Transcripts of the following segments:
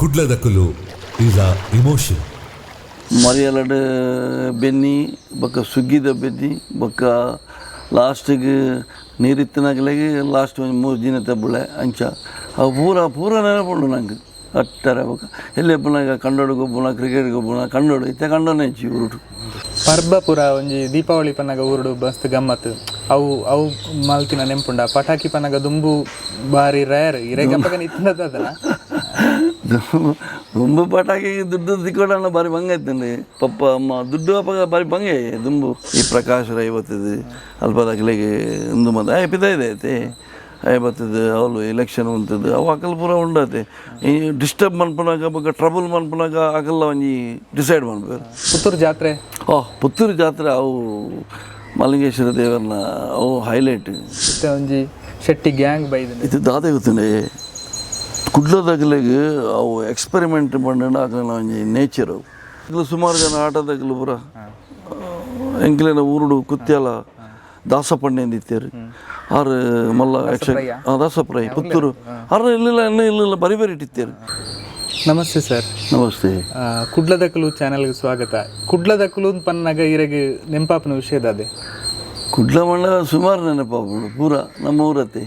Kudladakulu is a emotion. ಮರಿಯಲಡ್ ಬೆನ್ನಿ ಬೊಕ್ಕ ಸುಗ್ಗಿದ ಬೆನ್ನಿ ಬೊಕ್ಕ ಲಾಸ್ಟಿಗೆ ನೀರಿತ್ತಿನಗಲೆಗೆ ಲಾಸ್ಟ್ ಒಂಜಿ ಮೂರು ದಿನತ ಬುಳೆ ಅಂಚ ಅವು ಪೂರ ಪೂರ ನೆನಪುಂಡು ನಂಗೆ ಅಟ್ಟರೆ. ಬೊಕ್ಕ ಎಲ್ಲಿ ಪುನಗ ಕಂಡೋಡು ಗೊಬ್ಬುನ, ಕ್ರಿಕೆಟ್ ಗೊಬ್ಬುನ, ಕಂಡೋಡು ಇತ್ತೆ ಕಂಡೋನೆ ಇಜ್ಜಿ ಊರುಡು. ಪರ್ಬ ಪೂರ ಒಂಜಿ ದೀಪಾವಳಿ ಪನ್ನಗ ಊರುಡು ಮಸ್ತ್ ಗಮ್ಮತ್. ಅವು ಅವು ಮಲ್ತಿನ ನೆಂಪುಂಡ? ಪಟಾಕಿ ಪನ್ನಗ ದುಂಬು ಬಾರಿ ರೇರ್, ಇರೆಗ್ ಅಪಗನೆ ಇತ್ತಿನದಲ್ಲ. ದುಂಬು ಪಟಾಕಿ ದುಡ್ಡು ತಿಕ್ಕೊಡಣ್ಣ ಬಾರಿ ಬಂಗ ಇತ್ತಂడి. ಪಪ್ಪ ಅಮ್ಮ ದುಡ್ಡು ಅಪ್ಪಗ ಬಾರಿ ಬಂಗೆ ದುಂಬು. ಈ ಪ್ರಕಾಶ್ ರೈ ಬತ್ತದು ಅಲ್ಪದಕ್ಲೆಗ್ ಉಂದು ಮಂದ ಆಯ್ ಪಿದಯ್ದೆ ಐತೆ. ಆಯ್ ಬತ್ತದು ಅವ್ಲು ಎಲೆಕ್ಷನ್ ಉಂತದು ಅವು ಅಕಲ್ ಪೂರ ಉಂಡತೆ. ಈ ಡಿಸ್ಟರ್ಬ್ ಮನ್ಪುನಾಗ ಬೊಕ್ಕ ಟ್ರಬಲ್ ಮನ್ಪುನಾಗ ಅಕಲ್ಲ ಒಂಜಿ ಡಿಸೈಡ್ ಮನ್ಪುವೆರ್. ಪುತ್ತೂರು ಜಾತ್ರೆ? ಓ, ಪುತ್ತೂರು ಜಾತ್ರೆ ಅವು ಮಲ್ಲಿಂಗೇಶ್ವರ ದೇವರನ ಅವು ಹೈಲೈಟ್. ಇತ್ತೆ ಒಂಜಿ ಶೆಟ್ಟಿ ಗ್ಯಾಂಗ್ ಬೈದ್ಂಡ್. ಇದು ದಾದೆ ಗೊತ್ತುಂಡೆ, ಕುಡ್ಲದಗಲೆಗ್ ಅವು ಎಕ್ಸ್ಪೆರಿಮೆಂಟ್ ಪಂಡ ಅಕಲ್ನ ಒಂಜಿ ನೇಚರ್ ಅವು. ಅಕುಲು ಸುಮಾರು ಜನ ಆಟದಕಲು ಪೂರ ಎಂಕ್ಲೆನ ಊರುಡು ಕುತ್ಯಾಲ ದಾಸಪಣ್ಣೆಂದು ಇತ್ತೆರ್. ಆರು ಮಲ್ಲ ದಾಸಪ್ರೈ ಪುತ್ತೂರು. ಆರು ಇಲ್ಲಿಲ್ಲ, ಎನ್ನ ಇಲ್ಲಿಲ್ಲ ಬರಿ ಬರಿ ಇಟ್ಟಿತ್ತೇರು. ನಮಸ್ತೆ ಸರ್. ನಮಸ್ತೆ. ಕುಡ್ಲದಕುಲು ಚಾನೆಲ್ಗೆ ಸ್ವಾಗತ. ಕುಡ್ಲದಕುಲು ಪನ್ನಗ ಇರೆಗ್ ನೆಂಪಾಪುನ ವಿಷಯದ ಅದೇ? ಕುಡ್ಲ ಮಂಡ ಸುಮಾರು ನೆನಪಾಪುಂಡು. ಪೂರ ನಮ್ಮ ಊರತ್ತೆ,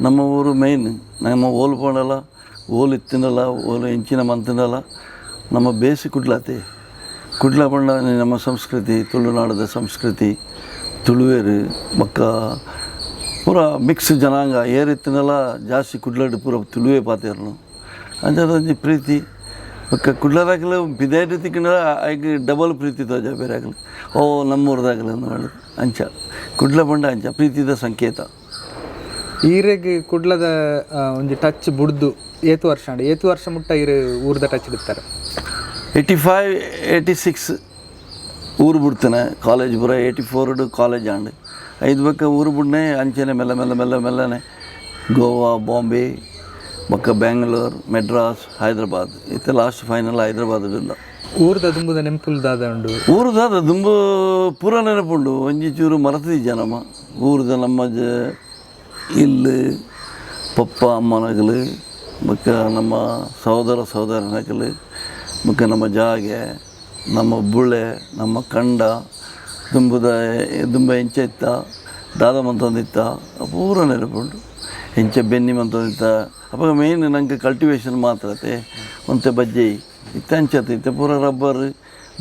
ನಮ್ಮ ಊರು ಮೇಯ್ನ್. ನಮ್ಮ ಓಲು ಪೋಂಡಲ, ಓಲು ಇತ್ತಿನಲ್ಲ, ಓಲು ಎಂಚಿನ ಮಂತಿನಲ್ಲ, ನಮ್ಮ ಬೇಸಿ ಕುಡ್ಲಾತೆ. ಕುಡ್ಲ ಪಂಡ ನಮ್ಮ ಸಂಸ್ಕೃತಿ, ತುಳುನಾಡದ ಸಂಸ್ಕೃತಿ, ತುಳುವೇರು ಬೊಕ್ಕ ಪೂರ ಮಿಕ್ಸ್ ಜನಾಂಗ ಏರಿತ್ತಿನಲ್ಲ. ಜಾಸ್ತಿ ಕುಡ್ಲಡ್ ಪೂರ ತುಳುವೇ ಪಾತೆರ್ನು. ಅಂಚಾದ ಒಂಜಿ ಪ್ರೀತಿ. ಬೊಕ್ಕ ಕುಡ್ಲದಾಗಲು ಪಿದಾಯ್ಟ್ ತಿಕ್ಕಿಂಡ ಐಕ್ ಡಬಲ್ ಪ್ರೀತಿ ತೋಜ ಬೇರೆ ಆಗಲು. ಓ, ನಮ್ಮೂರ್ದಾಗಲು ಅಂದ್. ಅಂಚ ಕುಡ್ಲ ಪಂಡ ಅಂಚ ಪ್ರೀತಿದ ಸಂಕೇತ. ಈರೆಗ್ ಕುಡ್ಲದ ಒಂಜಿ ಟಚ್ ಬುಡ್ದು ಏತು ವರ್ಷ ಆಂಡ್? ಏತು ವರ್ಷ ಮುಟ್ಟ ಈರ್ ಊರ್ದ ಟಚ್ ಇಡ್ತಾರೆ? 85, 86 ಊರು ಬಿಡ್ತೇನೆ. ಕಾಲೇಜ್ ಪೂರ 84 ಕಾಲೇಜ್ ಆಂಡ್. ಐದು ಬೊಕ್ಕ ಊರು ಬುಡ್ನೆ. ಅಂಚನೆ ಮೆಲ್ಲ ಮೆಲ್ಲ ಮೆಲ್ಲ ಮೆಲ್ಲನೆ ಗೋವಾ, ಬಾಂಬೆ, ಬೊಕ್ಕ ಬ್ಯಾಂಗ್ಳೂರ್, ಮೆಡ್ರಾಸ್, ಹೈದ್ರಾಬಾದ್. ಇತ್ತೆ ಲಾಸ್ಟ್ ಫೈನಲ್ ಹೈದ್ರಾಬಾದ್ ಇಲ್ಲ. ಊರ್ದ ದುಂಬುದ ನೆಂಪುಲು ದಾದ ಉಂಡು? ಊರುದಾದ ದುಂಬು ಪೂರ ನೆನಪುಂಡು. ಒಂಜಿ ಚೂರು ಮರತಿದ್ದ ನಮ್ಮ ಊರುದ ನಮ್ಮ ಇಲ್ಲು, ಪಪ್ಪ ಅಮ್ಮನಗಲು, ಬೊಕ್ಕ ನಮ್ಮ ಸಹೋದರ ಸಹೋದರನಗಲು, ಬೊಕ್ಕ ನಮ್ಮ ಜಾಗೆ, ನಮ್ಮ ಬುಳೆ, ನಮ್ಮ ಕಂಡ, ದುಂಬುದ ದುಂಬ ಎಂಚ ಇತ್ತ, ದಾದ ಮಂತೊಂದಿತ್ತ, ಪೂರ ನೆನಪುಂಡು. ಎಂಚ ಬೆನ್ನಿ ಮಂತೊಂದಿತ್ತ. ಅಪಗ ಮೇನ್ ನಂಗೆ ಕಲ್ಟಿವೇಶನ್ ಮಾತ್ರ ಅತೆ, ಒಂತೆ ಬಜ್ಜೈ ಇತ್ತೆ. ಅಂಚತ್ ಇತ್ತೆ ಪೂರ ರಬ್ಬರ್,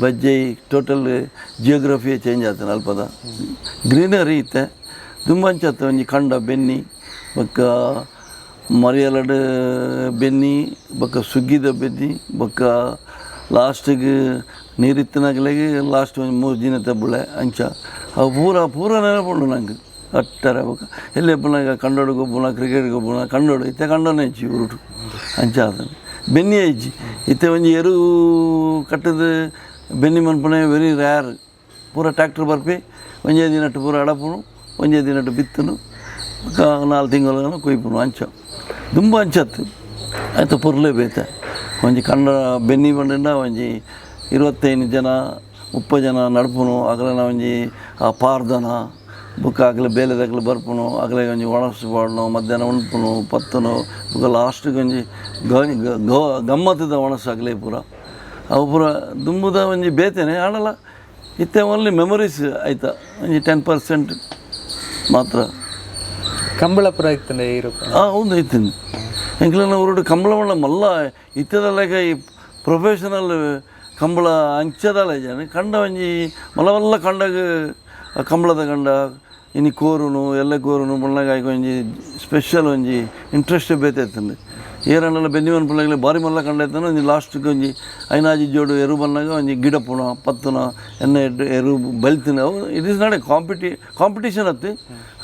ಬಜ್ಜೈ, ಟೋಟಲ್ ಜಿಯೋಗ್ರಫಿಯೇ ಚೇಂಜ್ ಆತನ. ಅಲ್ಪದ ಗ್ರೀನರಿ ಇತ್ತೆ. ದುಂಬು ಅಂಚತ್ ಒಂಜಿ ಕಂಡ ಬೆನ್ನಿ ಬೊಕ್ಕ ಮರಿಯಲಡ್ ಬೆನ್ನಿ ಬೊಕ್ಕ ಸುಗ್ಗಿದ ಬೆನ್ನಿ ಬೊಕ್ಕ ಲಾಸ್ಟಿಗೆ ನೀರಿತ್ತಿನಗಲೆಗೆ ಲಾಸ್ಟ್ ಒಂಜಿ ಮೂರು ದಿನತ ಬುಳೆ ಅಂಚ ಅವು ಪೂರ ಪೂರ ನೆನಪುಂಡು ನಂಗೆ ಅಟ್ಟರೆ. ಬೊಕ್ಕ ಎಲ್ಲಿ ಪುನಗ ಕಂಡೋಡು ಗೊಬ್ಬುನ, ಕ್ರಿಕೆಟ್ ಗೊಬ್ಬುನ, ಕಂಡೋಡು ಇತ್ತೆ ಕಂಡೋನೆ ಇಜ್ಜಿ ಊರುಡು. ಅಂಚ ಆತನ ಬೆನ್ನಿ ಇಜ್ಜಿ. ಇತ್ತೆ ಒಂಜಿ ಎರು ಕಟ್ಟದು ಬೆನ್ನಿ ಮನ್ಪುನೆ ವೆರಿ ರ್ಯಾರ್. ಪೂರ ಟ್ಯಾಕ್ಟ್ರ್ ಬರ್ಪಿ, ಒಂಜೇ ದಿನಟ್ಟು ಪೂರ ಅಡಪುನು, ಒಂಜೇ ದಿನಟ್ಟು ಬಿತ್ತುನು, ಬೊಕ್ಕ 4 ತಿಂಗಳು ಕೊಯ್ಪುನು. ಅಂಚ ದುಂಬು ಅಂಚತ್ತು ಆಯ್ತು. ಪೊರ್ಲೆ ಬೇತೆ. ಒಂಜಿ ಕಂಡ ಬೆನ್ನಿ ಪಂಡ ಒಂಜಿ 25 ಜನ, 30 ಜನ ನಡ್ಪುನು. ಅಗಲನ ಒಂಜಿ ಆ ಪಾರ್ದನ, ಬೊಕ್ಕ ಅಗಲ ಬೇಲೆದಕ್ಲು ಬರ್ಪುನು, ಅಗಲಿಗೆ ಒಂಜಿ ಒಣಸು ಪಾಡುನು, ಮಧ್ಯಾಹ್ನ ಉಣ್ಪುನು ಪತ್ತುನು. ಬೊಕ್ಕ ಲಾಸ್ಟಿಗೆ ಒಂಜಿ ಗಮ್ಮತ್ತದ ಒಣಸು ಅಗಲೆ ಪೂರ. ಅವು ಪೂರ ದುಂಬುದ ಒಂಜಿ ಬೇತೆನೆ ಆಂಡಲ ಇತ್ತೆ ಓನ್ಲಿ ಮೆಮೊರೀಸ್ ಆಯ್ತಾ, ಒಂಜಿ 10% ಮಾತ್ರ. ಕಂಬಳಪುರ ಇತ್ತಂಡೆ ಈರು? ಹಾಂ, ಹೌದು, ಇತ್ತಿನ ಎಂಕ್ಲೆನ ಊರುಡು ಕಂಬಳ ಮಲ್ಲ ಮಲ್ಲ ಇತ್ತದಲ್ಲ. ಈ ಪ್ರೊಫೆಷನಲ್ ಕಂಬಳ ಅಂಚದಲ್ಲ ಜನ. ಕಂಡ ಒಂಜಿ ಮಲ್ಲ ಮಲ್ಲ ಕಂಡಗ ಕಂಬಳದ ಕಂಡ. ಇನಿ ಕೋರುನು ಎಲ್ಲ ಕೋರುನು ಬಣ್ಣಗಾಯ್ಕ ಒಂಜಿ ಸ್ಪೆಷಲ್ ಒಂಜಿ ಇಂಟ್ರೆಸ್ಟ್ ಬೇತೆ ಇತ್ತಂಡು. ಏರಂಡಲ ಬೆನ್ನಿ ಪುಳ್ಳಂಗ್ಲೆ ಬಾರಿ ಮಲ್ಲ ಕಂಡ ಇತ್ತಂದ್ರೆ ಒಂಜಿ ಲಾಸ್ಟ್ಗೆ ಒಂಜಿ ಐನಾಜಿ ಜೋಡು ಎರು ಬಂದಾಗ ಒಂಜಿ ಗಿಡಪುಣ ಪತ್ತುನ ಎಣ್ಣೆ ಎರು ಬಲಿತಿನ. ಅವು it is not a competition ಅತ್ತೆ.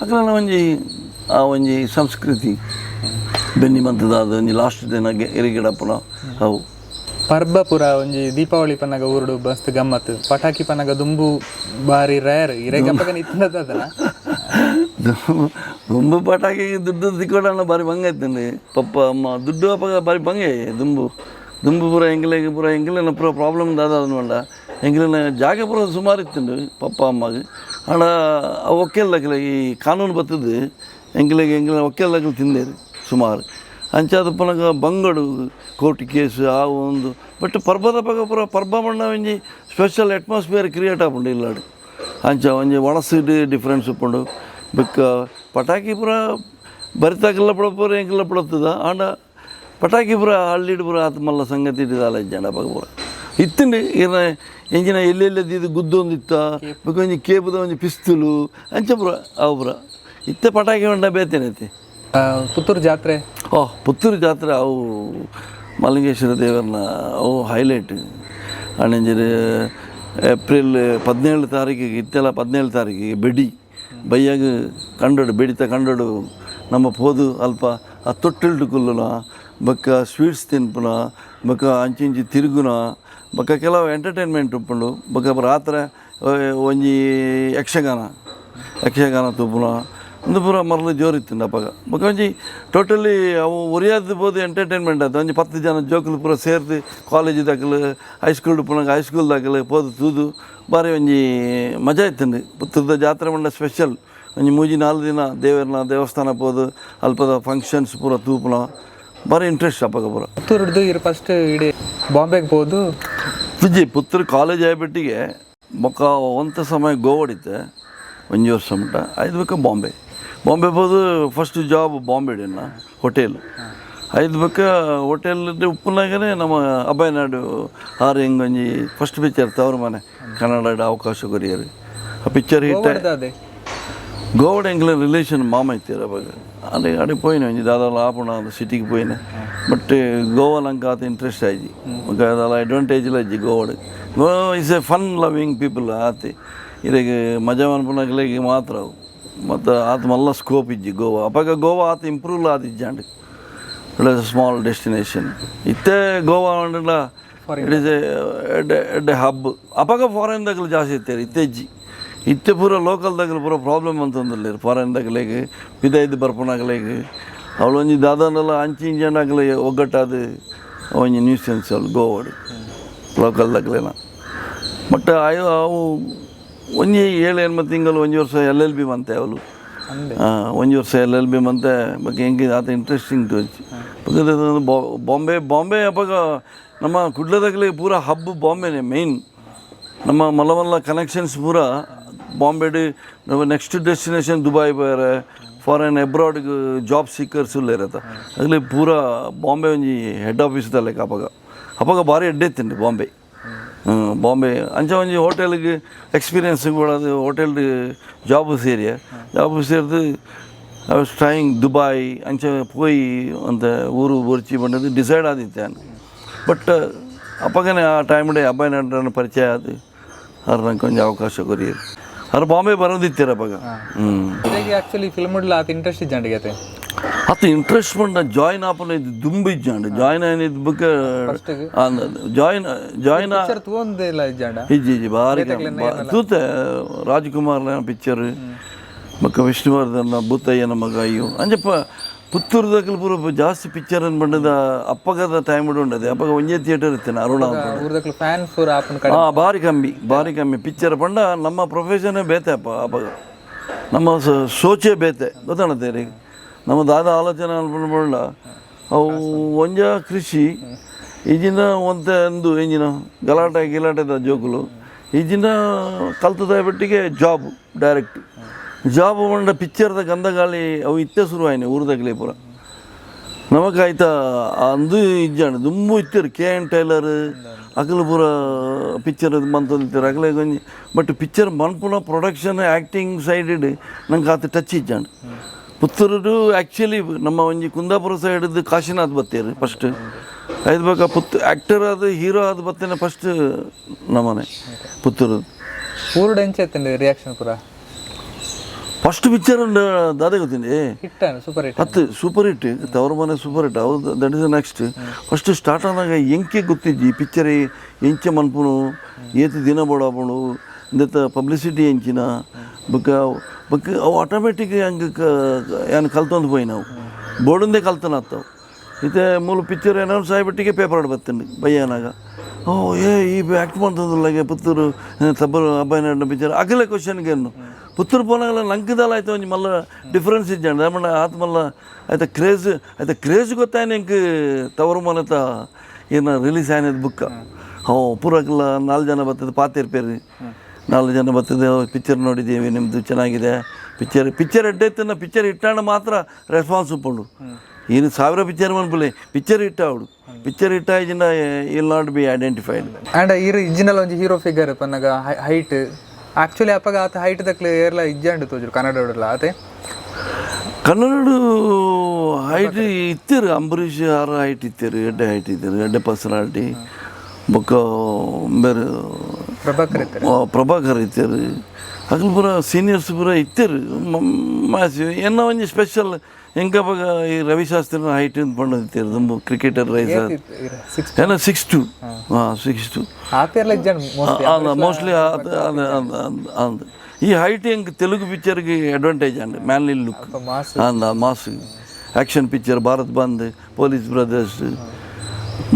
ಅಕ್ಲೆನ ಒಂಜಿ ಆ ಒಂಜಿ ಸಂಸ್ಕೃತಿ ಬೆನ್ನಿ ಮಂತದ ಒಂಜಿ ಲಾಸ್ಟ್ ದಿನ ಎರು ಗಿಡಪುನ ಅವು. ಪರ್ಬ ಪೂರ ಒಂಜಿ ದೀಪಾವಳಿ ಪನ್ನಗ ಊರುಡು ಮಸ್ತ್ ಗಮ್ಮತ್. ಪಟಾಕಿ ಪನ್ನಗ ದುಂಬು ಬಾರಿ ರೇರ್, ಇರೆಗ್ ಅಪಗನೆ ಇತ್ತಿನದಲ್ಲ. ದುಂಬು ಪಟಾಕಿ ದುಡ್ಡು ತಿಕ್ಕೊಡಣ್ಣ ಬಾರಿ ಬಂಗ ಇತ್ತಂడి. ಪಪ್ಪ ಅಮ್ಮ ದುಡ್ಡು ಅಪ್ಪಗ ಬಾರಿ ಬಂಗೆ ದುಂಬು. ದುಂಬು ಪೂರ ಎಂಕ್ಲೆಗ್ ಪೂರ ಎಂಕ್ಲೆನ ಪೂರ ಪ್ರಾಬ್ಲಮ್ ದಾದ ಪಂಡ, ಎಂಕ್ಲೆನ ಜಾಗ ಪೂರ ಸುಮಾರು ಇತ್ತುಂಡು ಪಪ್ಪ ಅಮ್ಮಗ್. ಆಂಡ ಅವು ಒಕ್ಕೆಲ್ದಕ್ಲೆ ಈ ಕಾನೂನು ಬತ್ತದು ಎಂಕ್ಲೆಗ್ ಎಂಕ್ಲೆನ ಒಕ್ಕೆಲ್ದಕ್ಲು ತಿಂದೇರು ಸುಮಾರು. ಅಂಚಾದ ಪನಗ ಬಂಗಡು ಕೋರ್ಟ್ ಕೇಸ್ ಆ ಒಂದು. ಬಟ್ ಪರ್ಬದ ಪಗ ಪೂರ ಪರ್ಬ ಮಣ್ಣ ಒಂಜಿ special atmosphere create ಆಪುಂಡು ಇಲ್ಲಾಡು. ಅಂಚ ಒಂಜಿ ಒಣಸಿಡ್ ಡಿಫ್ರೆನ್ಸ್ ಉಪ್ಪುಂಡು. ಬೊಕ್ಕ ಪಟಾಕಿ ಪೂರ ಬರಿತಾಕಲ್ಲ ಪಡಪುರ ಎಂಕಲ್ಲ ಪಡತ್ತದ. ಆಂಡ ಪಟಾಕಿ ಪೂರ ಹಳ್ಳಿಡ್ ಪೂರ ಆತ್ ಮಲ್ಲ ಸಂಗತಿ ದಾಲ ಇಜ್ಜಾಂಡ. ಅಪಗ ಪೂರ ಇತ್ತುಂಡು ಇರ್ನ ಎಂಚಿನ ಎಲ್ಲೆಲ್ಲ ದೀದ್ ಗುದ್ದೊಂದಿತ್ತ. ಬೊಕ್ಕ ಒಂಜಿ ಕೇಪುದ ಒಂಜಿ ಪಿಸ್ತೂಲು ಅಂಚ ಪೂರ ಅವು ಪೂರ ಇತ್ತೆ. ಪಟಾಕಿ ಪಂಡ ಬೇತೆನೆ. ಪುತ್ತೂರು ಜಾತ್ರೆ. ಓ, ಪುತ್ತೂರು ಜಾತ್ರೆ ಅವು ಮಲ್ಲಿಂಗೇಶ್ವರ ದೇವರನ ಅವು ಹೈಲೈಟ್. ಅಣ್ಣಂಜಿರು ಏಪ್ರಿಲ್ 17 ತಾರೀಕಿಗೆ ಇತ್ತೆಲ್ಲ 17 ತಾರೀಕಿಗೆ ಬೆಡಿ ಬಯ್ಯಾಗ ಕಂಡೋಡು, ಬೆಡಿತ ಕಂಡೋಡು. ನಮ್ಮ ಪೋದು ಅಲ್ಪ ಆ ತೊಟ್ಟಿಲ್ಡು ಕುಲ್ಲುನ, ಬೊಕ್ಕ ಸ್ವೀಟ್ಸ್ ತಿನ್ಪುನ, ಬೊಕ್ಕ ಅಂಚಿ ಇಂಚಿ ತಿರುಗುನ, ಬೊಕ್ಕ ಕೆಲವು ಎಂಟರ್ಟೈನ್ಮೆಂಟ್ ಉಪ್ಪುಂಡು. ಬೊಕ್ಕ ರಾತ್ರೆ ಒಂಜಿ ಯಕ್ಷಗಾನ ಯಕ್ಷಗಾನ ತೂಪುನ. ಉಂದು ಪೂರ ಮರ್ಲು ಜೋರು ಇತ್ತುಂಡು ಅಪಗ. ಬೊಕ್ಕ ಒಂಜಿ ಟೋಟಲಿ ಅವು ಒರಿಯಾದ ಪೋದು ಎಂಟರ್ಟೈನ್ಮೆಂಟ್ ಆಯ್ತು. ಒಂಜಿ 10 ಜನ ಜೋಕುಲು ಪೂರ ಸೇರ್ದು, ಕಾಲೇಜ್ ದಾಕಲು, ಹೈಸ್ಕೂಲ್ ಪುನಗ ಹೈಸ್ಕೂಲ್ ದಾಕಲು ಪೋದು ತೂದು ಬಾರಿ ಒಂಜಿ ಮಜಾ ಇತ್ತುಂಡು. ಪುತ್ತೂರ್ದ ಜಾತ್ರೆ ಪಂಡ ಸ್ಪೆಷಲ್. ಒಂಜಿ 3-4 ದಿನ ದೇವರನ ದೇವಸ್ಥಾನ ಪೋದು ಅಲ್ಪದ ಫಂಕ್ಷನ್ಸ್ ಪೂರ ತೂಪುನ ಬಾರಿ ಇಂಟ್ರೆಸ್ಟ್ ಅಪಗ ಪೂರ. ಪುತ್ತೂರುಡ್ದು ಇರು ಫಸ್ಟ್ ಇಡೀ ಬಾಂಬೆಗೆ ಪೋದು. ವಿಜಯ್ ಪುತ್ತೂರು ಕಾಲೇಜ್ ಆಯ್ಬಿಟ್ಟಿಗೆ ಬೊಕ್ಕ ಒಂತ ಸಮಯ ಗೋವಾಡಿತ್ತೆ ಒಂಜಿ ವರ್ಷ ಮುಟ್ಟ ಐದು. ಬೊಕ್ಕ ಬಾಂಬೆ ಬಾಂಬೆ ಪೋದು ಫಸ್ಟ್ ಜಾಬ್ ಬಾಂಬೆಡಿನ ಹೋಟೆಲ್ ಐದು. ಬೊಕ್ಕ ಹೋಟೆಲ್ ಉಪ್ಪುನಾಗನೇ ನಮ್ಮ ಅಭಯನಾಡು ಆರು ಹಿಂಗೆ ಒಂಜಿ ಫಸ್ಟ್ ಪಿಕ್ಚರ್ ತವರು ಮನೆ ಕನ್ನಡ ಅವಕಾಶ ಕೊರಿಯರು. ಆ ಪಿಕ್ಚರ್ ಹಿಟ್. ಅದೇ. ಗೋವಾಡ್ ಎಂಕ್ಲೆ ರಿಲೇಷನ್ ಮಾಮ ಇತ್ತೀರ ಅವಾಗ. ಅಲ್ಲಿ ಅಡೆ ಪೋಯಿನ ಒಂಜಿ ದಾದಾಲ ಆಪುಣ ಸಿಟಿಗೆ ಪೋಯಿನ. ಬಟ್ ಗೋವಾ ನಂಗೆ ಆತ ಇಂಟ್ರೆಸ್ಟ್ ಆಯ್ಜಿ. ಬೊಕ್ಕ ದಾಲ ಅಡ್ವಾಂಟೇಜ್ ಇಜ್ಜಿ ಗೋವಾಡ್. Goa is a fun loving people ಆತೆ. ಇರೆಗ್ ಮಜಾ ಮನ್ಪುನಕ್ಲೆಗ್ ಮಾತ್ರ ಅವು. ಮತ್ತು ಆತ ಮಲ್ಲ ಸ್ಕೋಪ್ ಇಜ್ಜಿ ಗೋವಾ ಅಪಗ. ಗೋವಾ ಆತ ಇಂಪ್ರೂವ್ ಆತ ಇಜ್ಜಾಂಡ್. It is small destination ಇತ್ತೆ. ಗೋವಾ ಪಂಡಲ it is ಎಡ್ಡೆ ಹಬ್. ಅಪಗ ಫಾರಿನ್ ದಕಲು ಜಾಸ್ತಿ ಇತ್ತೇರು, ಇತ್ತೆ ಇಜ್ಜಿ. ಇತ್ತೆ ಪೂರ ಲೋಕಲ್ ದಕಲು ಪೂರ ಪ್ರಾಬ್ಲಮ್ ಅಂತಂದುಲ್ಲೇರು. ಫಾರಿನ್ ದಕಲೆಗ್ ಪಿದೈದು ಬರ್ಪುನಕಲೆಗ್ ಅವಳು ಒಂಜಿ ದಾದಾನಲ ಅಂಚಿ ಇಂಚಿ ಒಗ್ಗಟ್ಟಾದ ಒಂಜಿ ನ್ಯೂಸೆನ್ಸ್ ಅವಳು ಗೋವಾಡ್ ಲೋಕಲ್ ದಕಲೆನ. ಬಟ್ ಅಯ್ಯೋ, ಅವು ಒಂಜಿ 7-8 ತಿಂಗಳು, ಒಂಜಿ ವರ್ಷ ಎಲ್ಎಲ್ಬಿ ಮಂತೆ ಅವಳು. ಅಂದೆ. ಒಂಜಿ ವರ್ಷ ಎಲ್ಎಲ್ಬಿ ಮಂತೆ. ಬೊಕ್ಕ ಎಂಕ್ ಆತ ಇಂಟ್ರೆಸ್ಟಿಂಗ್ ತೋಚಿ. ಬೊಕ್ಕ ಬಾಂಬೆ ಬಾಂಬೆ ಅಪಗ ನಮ್ಮ ಕುಡ್ಲದಗಲಿ ಪೂರ ಹಬ್ ಬಾಂಬೆನೆ ಮೇಯ್ನ್. ನಮ್ಮ ಮಲ್ಲ ಮಲ್ಲ ಕನೆಕ್ಷನ್ಸ್ ಪೂರ ಬಾಂಬೆಡ್. ನಮ್ಮ next destination Dubai ಬೇರೆ ಫಾರಿನ್ ಅಬ್ರಾಡ್ಗೆ ಜಾಬ್ ಸೀಕರ್ಸ್ ಇರತ್ತ. ಆಗಲಿ ಪೂರ ಬಾಂಬೆ ಒಂಜಿ ಹೆಡ್ ಆಫೀಸ್ ಲೆಕ್ಕ ಅಪಗ. ಅಪಗ ಭಾರಿ ಎಡ್ಡೆ ಇತ್ತಿಂಡು ಬಾಂಬೆ. ಬಾಂಬೆ ಅಂಚ ಒಂಜಿ ಹೋಟೆಲ್ಗೆ ಎಕ್ಸ್ಪೀರಿಯನ್ಸ್ ಕೂಡ. ಅದು ಹೋಟೆಲ್ ಜಾಬ್ ಸೇರಿಯ. ಜಾಬ್ ಸೇರಿದು I was trying Dubai ಅಂಚ ಪೋಯಿ ಅಂತ ಊರು ಬೊರ್ಚಿ ಬಂದದ್ದು ಡಿಸೈಡ್ ಆದಿತ್ತೆ. ಬಟ್ ಅಪ್ಪಗನೆ ಆ ಟೈಮ್ ಅಬ್ಬಾಯಿ ನಟನ ಪರಿಚಯ ಆದು ಅವ್ರು ನಂಗೆ ಕೊಂಚ ಅವಕಾಶ ಕೊರಿಯರು. ಅವ್ರು ಬಾಂಬೆ ಬರೋದಿತ್ತೀರ ಅಪ್ಪಗ. ಇರೆಗ್ ಆಕ್ಚುಲಿ ಫಿಲ್ಮ್ ಆತ ಇಂಟ್ರೆಸ್ಟ್ ಇಜ್ಜಾಂಡ್ ಗತೆ. ಅತ್ತ ಇಂಟ್ರೆಸ್ಟ್ ಪಂಡ ಜಾಯ್ನ್ ಆಪನ ಇದು ದುಂಬು ಇಜ್ಜಾಂಡ್. ಜಾಯ್ನ್ ಆಯ್ನ ಬುಕ್ join join picture ತೂವೊಂದಿಲ್ಲ ಇಜ್ಜಾಂಡ? ಇಜ್ಜಿ ಇಜ್ಜಿ, ಬಾರಿ ತೂತೆ. ರಾಜ್ಕುಮಾರ್ ಪಿಕ್ಚರ್, ಬೊಕ್ಕ ವಿಷ್ಣುವರ್ಧನ್ ಭೂತಯ್ಯನ ಮಗ ಅಯ್ಯೋ ಅಂಚಪ್ಪ. ಪುತ್ತೂರುದಕಲ್ ಪೂರ ಜಾಸ್ತಿ ಪಿಕ್ಚರ್ ಅನ್ ಬಂಡದ ಅಪ್ಪಗದ ಟೈಮ್ ಉಂಡದೆ. ಅಪ್ಪಗ ಒಂಜೇ ಥಿಯೇಟರ್ ಇತ್ತೇನೆ, ಅರುಣ ಅಂತ. ಊರ್ದಕ್ಲು ಫ್ಯಾನ್ ಪೂರ ಆಪುನ ಕಡೆ. ಹಾಂ, ಬಾರಿ ಕಮ್ಮಿ, ಬಾರಿ ಕಮ್ಮಿ. ಪಿಕ್ಚರ್ ಪಂಡ ನಮ್ಮ ಪ್ರೊಫೆಷನ್ನೇ ಬೇತೆ ಅಪ್ಪ. ಅಪ್ಪಗ ನಮ್ಮ ಸೋಚೆ ಬೇತೆ, ಗೊತ್ತಾಣತ್ತೆ ರೀ. ನಮ್ಮ ದಾದ ಆಲೋಚನೆ ಅನ್ಕೊಂಡ ಅವು ಒಂಜ ಕೃಷಿ ಈಜಿನ ಒಂತೆ ಒಂದು ಎಂಜಿನ ಗಲಾಟೆ ಗಿಲಾಟೆದ ಜೋಕುಲು ಈಜಿನ ಕಲ್ತದ ಬಟ್ಟಿಗೆ job, direct job ಪಂಡ ಪಿಕ್ಚರ್ದ ಗಂಧಗಾಳಿ ಅವು ಇತ್ತೆ ಶುರು ಊರ್ದಗ್ಲೇ ಪೂರ. ನಮಕ್ ಆಯ್ತಾ ಅಂದು ಇಜ್ಜಾಂಡ್. ದುಂಬು ಇತ್ತೆರ್ K N tailor ಅಕಲು ಪೂರ ಪಿಕ್ಚರ್ ಮಂತೊಂದಿತ್ತೆರ್. ಅಕಲೆ ಒಂಜಿ ಬಟ್ ಪಿಕ್ಚರ್ ಮನ್ಪುನ production acting side ನಂಗೆ ಆತ ಟಚ್ ಇಜ್ಜಾಂಡ್. ಪುತ್ತೂರು ಆ್ಯಕ್ಚುಲಿ ನಮ್ಮ ಒಂಜಿ ಕುಂದಾಪುರ ಸೈಡ್ದು ಕಾಶಿನಾಥ್ ಬತ್ತೇರು ಫಸ್ಟ್. ಐದು ಬೊಕ್ಕ ಪುತ್ತು ಆ್ಯಕ್ಟರ್ ಅದು ಹೀರೋ ಅದು ಬತ್ತೇನೆ ಫಸ್ಟ್ ನಮ್ಮನೆ ಪುತ್ತೂರು. ಊರುಡು ಎಂಚ ಇತ್ತಂడి ರಿಯಾಕ್ಷನ್ ಪೂರ? ಫಸ್ಟ್ ಪಿಕ್ಚರ್ ದಾದೆ ಗೊತ್ತಿನಿ. Hit, super hit. ಹತ್ತು ಸೂಪರ್ ಹಿಟ್. ತವರು ಮನೆ ಸೂಪರ್ ಹಿಟ್ ಹೌದು. That is next. First start ಆದಾಗ ಎಂಕೆ ಗೊತ್ತಿಜ್ಜಿ ಈ ಪಿಕ್ಚರ್ ಎಂಚ ಮನ್ಪುನು, ಏತ್ ದಿನ ಬೋಡಾಪುಂಡು, ಇಂದೆತ್ತ ಪಬ್ಲಿಸಿಟಿ ಎಂಚಿನ. ಬೊಕ್ಕ ಬೊಕ್ಕ ಅವು ಆಟೋಮೆಟಿಕ್ ಹಂಗೆ ಏನು ಕಲ್ತೊಂದು ಪೋಯಿ ನಾವು ಬೋರ್ಡಂದೇ ಕಲ್ತನ ಅತ್ತವು. ಇತ್ತೆ ಮೂಲು ಪಿಕ್ಚರ್ ಅನೌನ್ಸ್ ಆಯ್ಬಿಟ್ಟಿಗೆ ಪೇಪರ್ ಬತ್ತಂಡು ಬಯ್ಯನಾಗ. ಓ ಏ ಈ ಆ್ಯಕ್ಟ್ ಮಾಡ್ತದಲ್ಲ ಪುತ್ತೂರು ತಬ್ಬರು ಅಬ್ಬಾಯಿ ಪಿಕ್ಚರ್ ಅಗಲೆ ಕ್ವಶನ್ಗೆ ಪುತ್ತೂರು ಪೋನಾಗಲ ನಂಕದಲ್ಲ ಆಯ್ತು ಒಂಜಿ ಮಲ್ಲ ಡಿಫ್ರೆನ್ಸ್ ಇಜ್ಜಾಂಡ್ ದಾಮಣ್ಣ ಆತ್ ಮಲ್ಲ ಆಯ್ತ ಕ್ರೇಜ್ ಆಯ್ತ ಕ್ರೇಜ್ ಗೊತ್ತಾಯ್ನ ಎಂಕ್ ತವರು ಮನೆತ ಏನ ರಿಲೀಸ್ ಆಯ್ನದ ಬುಕ್ಕ. ಹೋ ಪೂರಕ್ಲ ನಾಲ್ಕು ಜನ ಬರ್ತದೆ ಪಾತಿರ್ಪೇರು, ನಾಲ್ಕು ಜನ ಬರ್ತದೆ, ಪಿಕ್ಚರ್ ನೋಡಿದ್ದೀವಿ ನಿಮ್ಮದು ಚೆನ್ನಾಗಿದೆ ಪಿಕ್ಚರ್, ಪಿಕ್ಚರ್ ಎಡ್ಡೆ ಪಿಕ್ಚರ್ ಇಟ್ಟಾಣ ಮಾತ್ರ ರೆಸ್ಪಾನ್ಸ್ ಉಪ್ಪುಂಡು. ಈನು ಸಾವಿರ ಪಿಕ್ಚರ್ ಮನ್ಪುಲೆ ಪಿಕ್ಚರ್ ಇಟ್ಟಾವಡು, ಪಿಕ್ಚರ್ ಇಟ್ಟಾಯಿಜಿಂಡ will not be identified. And ಈರ್ ಇಜ್ಜಿನಲ ಒಂಜಿ ಹೀರೋ ಫಿಗರ್ ಪನ್ನಗ ಹೈಟ್ ಆಕ್ಚುಲಿ ಅಪಗ ಆತ ಹೈಟ್ ದಕ್ಲೆ ಏರ್ಲ ಇಜ್ಜಾಂಡ್ ತೋಜುರು ಕನ್ನಡೊಡುಲ ಆತೆ. ಕನ್ನಡ ಹೈಟ್ ಇತ್ತೀರು, ಅಂಬರೀಷ್ ಆರ ಹೈಟ್ ಇತ್ತೀರು, ಎಡ್ಡೆ ಹೈಟ್ ಇತ್ತೀರು, ಎಡ್ಡೆ ಪರ್ಸನಾಲಿಟಿ. ಬೊಕ್ಕ ಬೇರೆ ಪ್ರಭಾಕರ್ ಇತ್ತಾರೆ. ಪ್ರಭಾಕರ್ ಇತ್ತೀರು, ಅಗಲ್ ಪೂರ ಸೀನಿಯರ್ಸ್ ಪೂರ ಇತ್ತೀರು. ಮಾಸಿ ಎನ್ನ ಒಂಜಿ ಸ್ಪೆಷಲ್ ಎಂಕಪಗ ಈ ರವಿಶಾಸ್ತ್ರಿನ ಹೈಟ್ ಅಂತ ಪಂಡ ದುಂಬು cricketer rice six ಏನ 6'2, ಹಾಂ 6'2. ಆತೇರ್ಲ ಇಜ್ಜಾಂಡ್ ಮೋಸ್ಟ್ಲಿ. ಮೋಸ್ಟ್ಲಿ ಅಂದ್ ಈ ಹೈಟ್ ಎಂಕ್ Telugu ಪಿಕ್ಚರ್ಗೆ advantage and manly look mass ಅಂದ mass action picture Bharat Bandh, police brothers,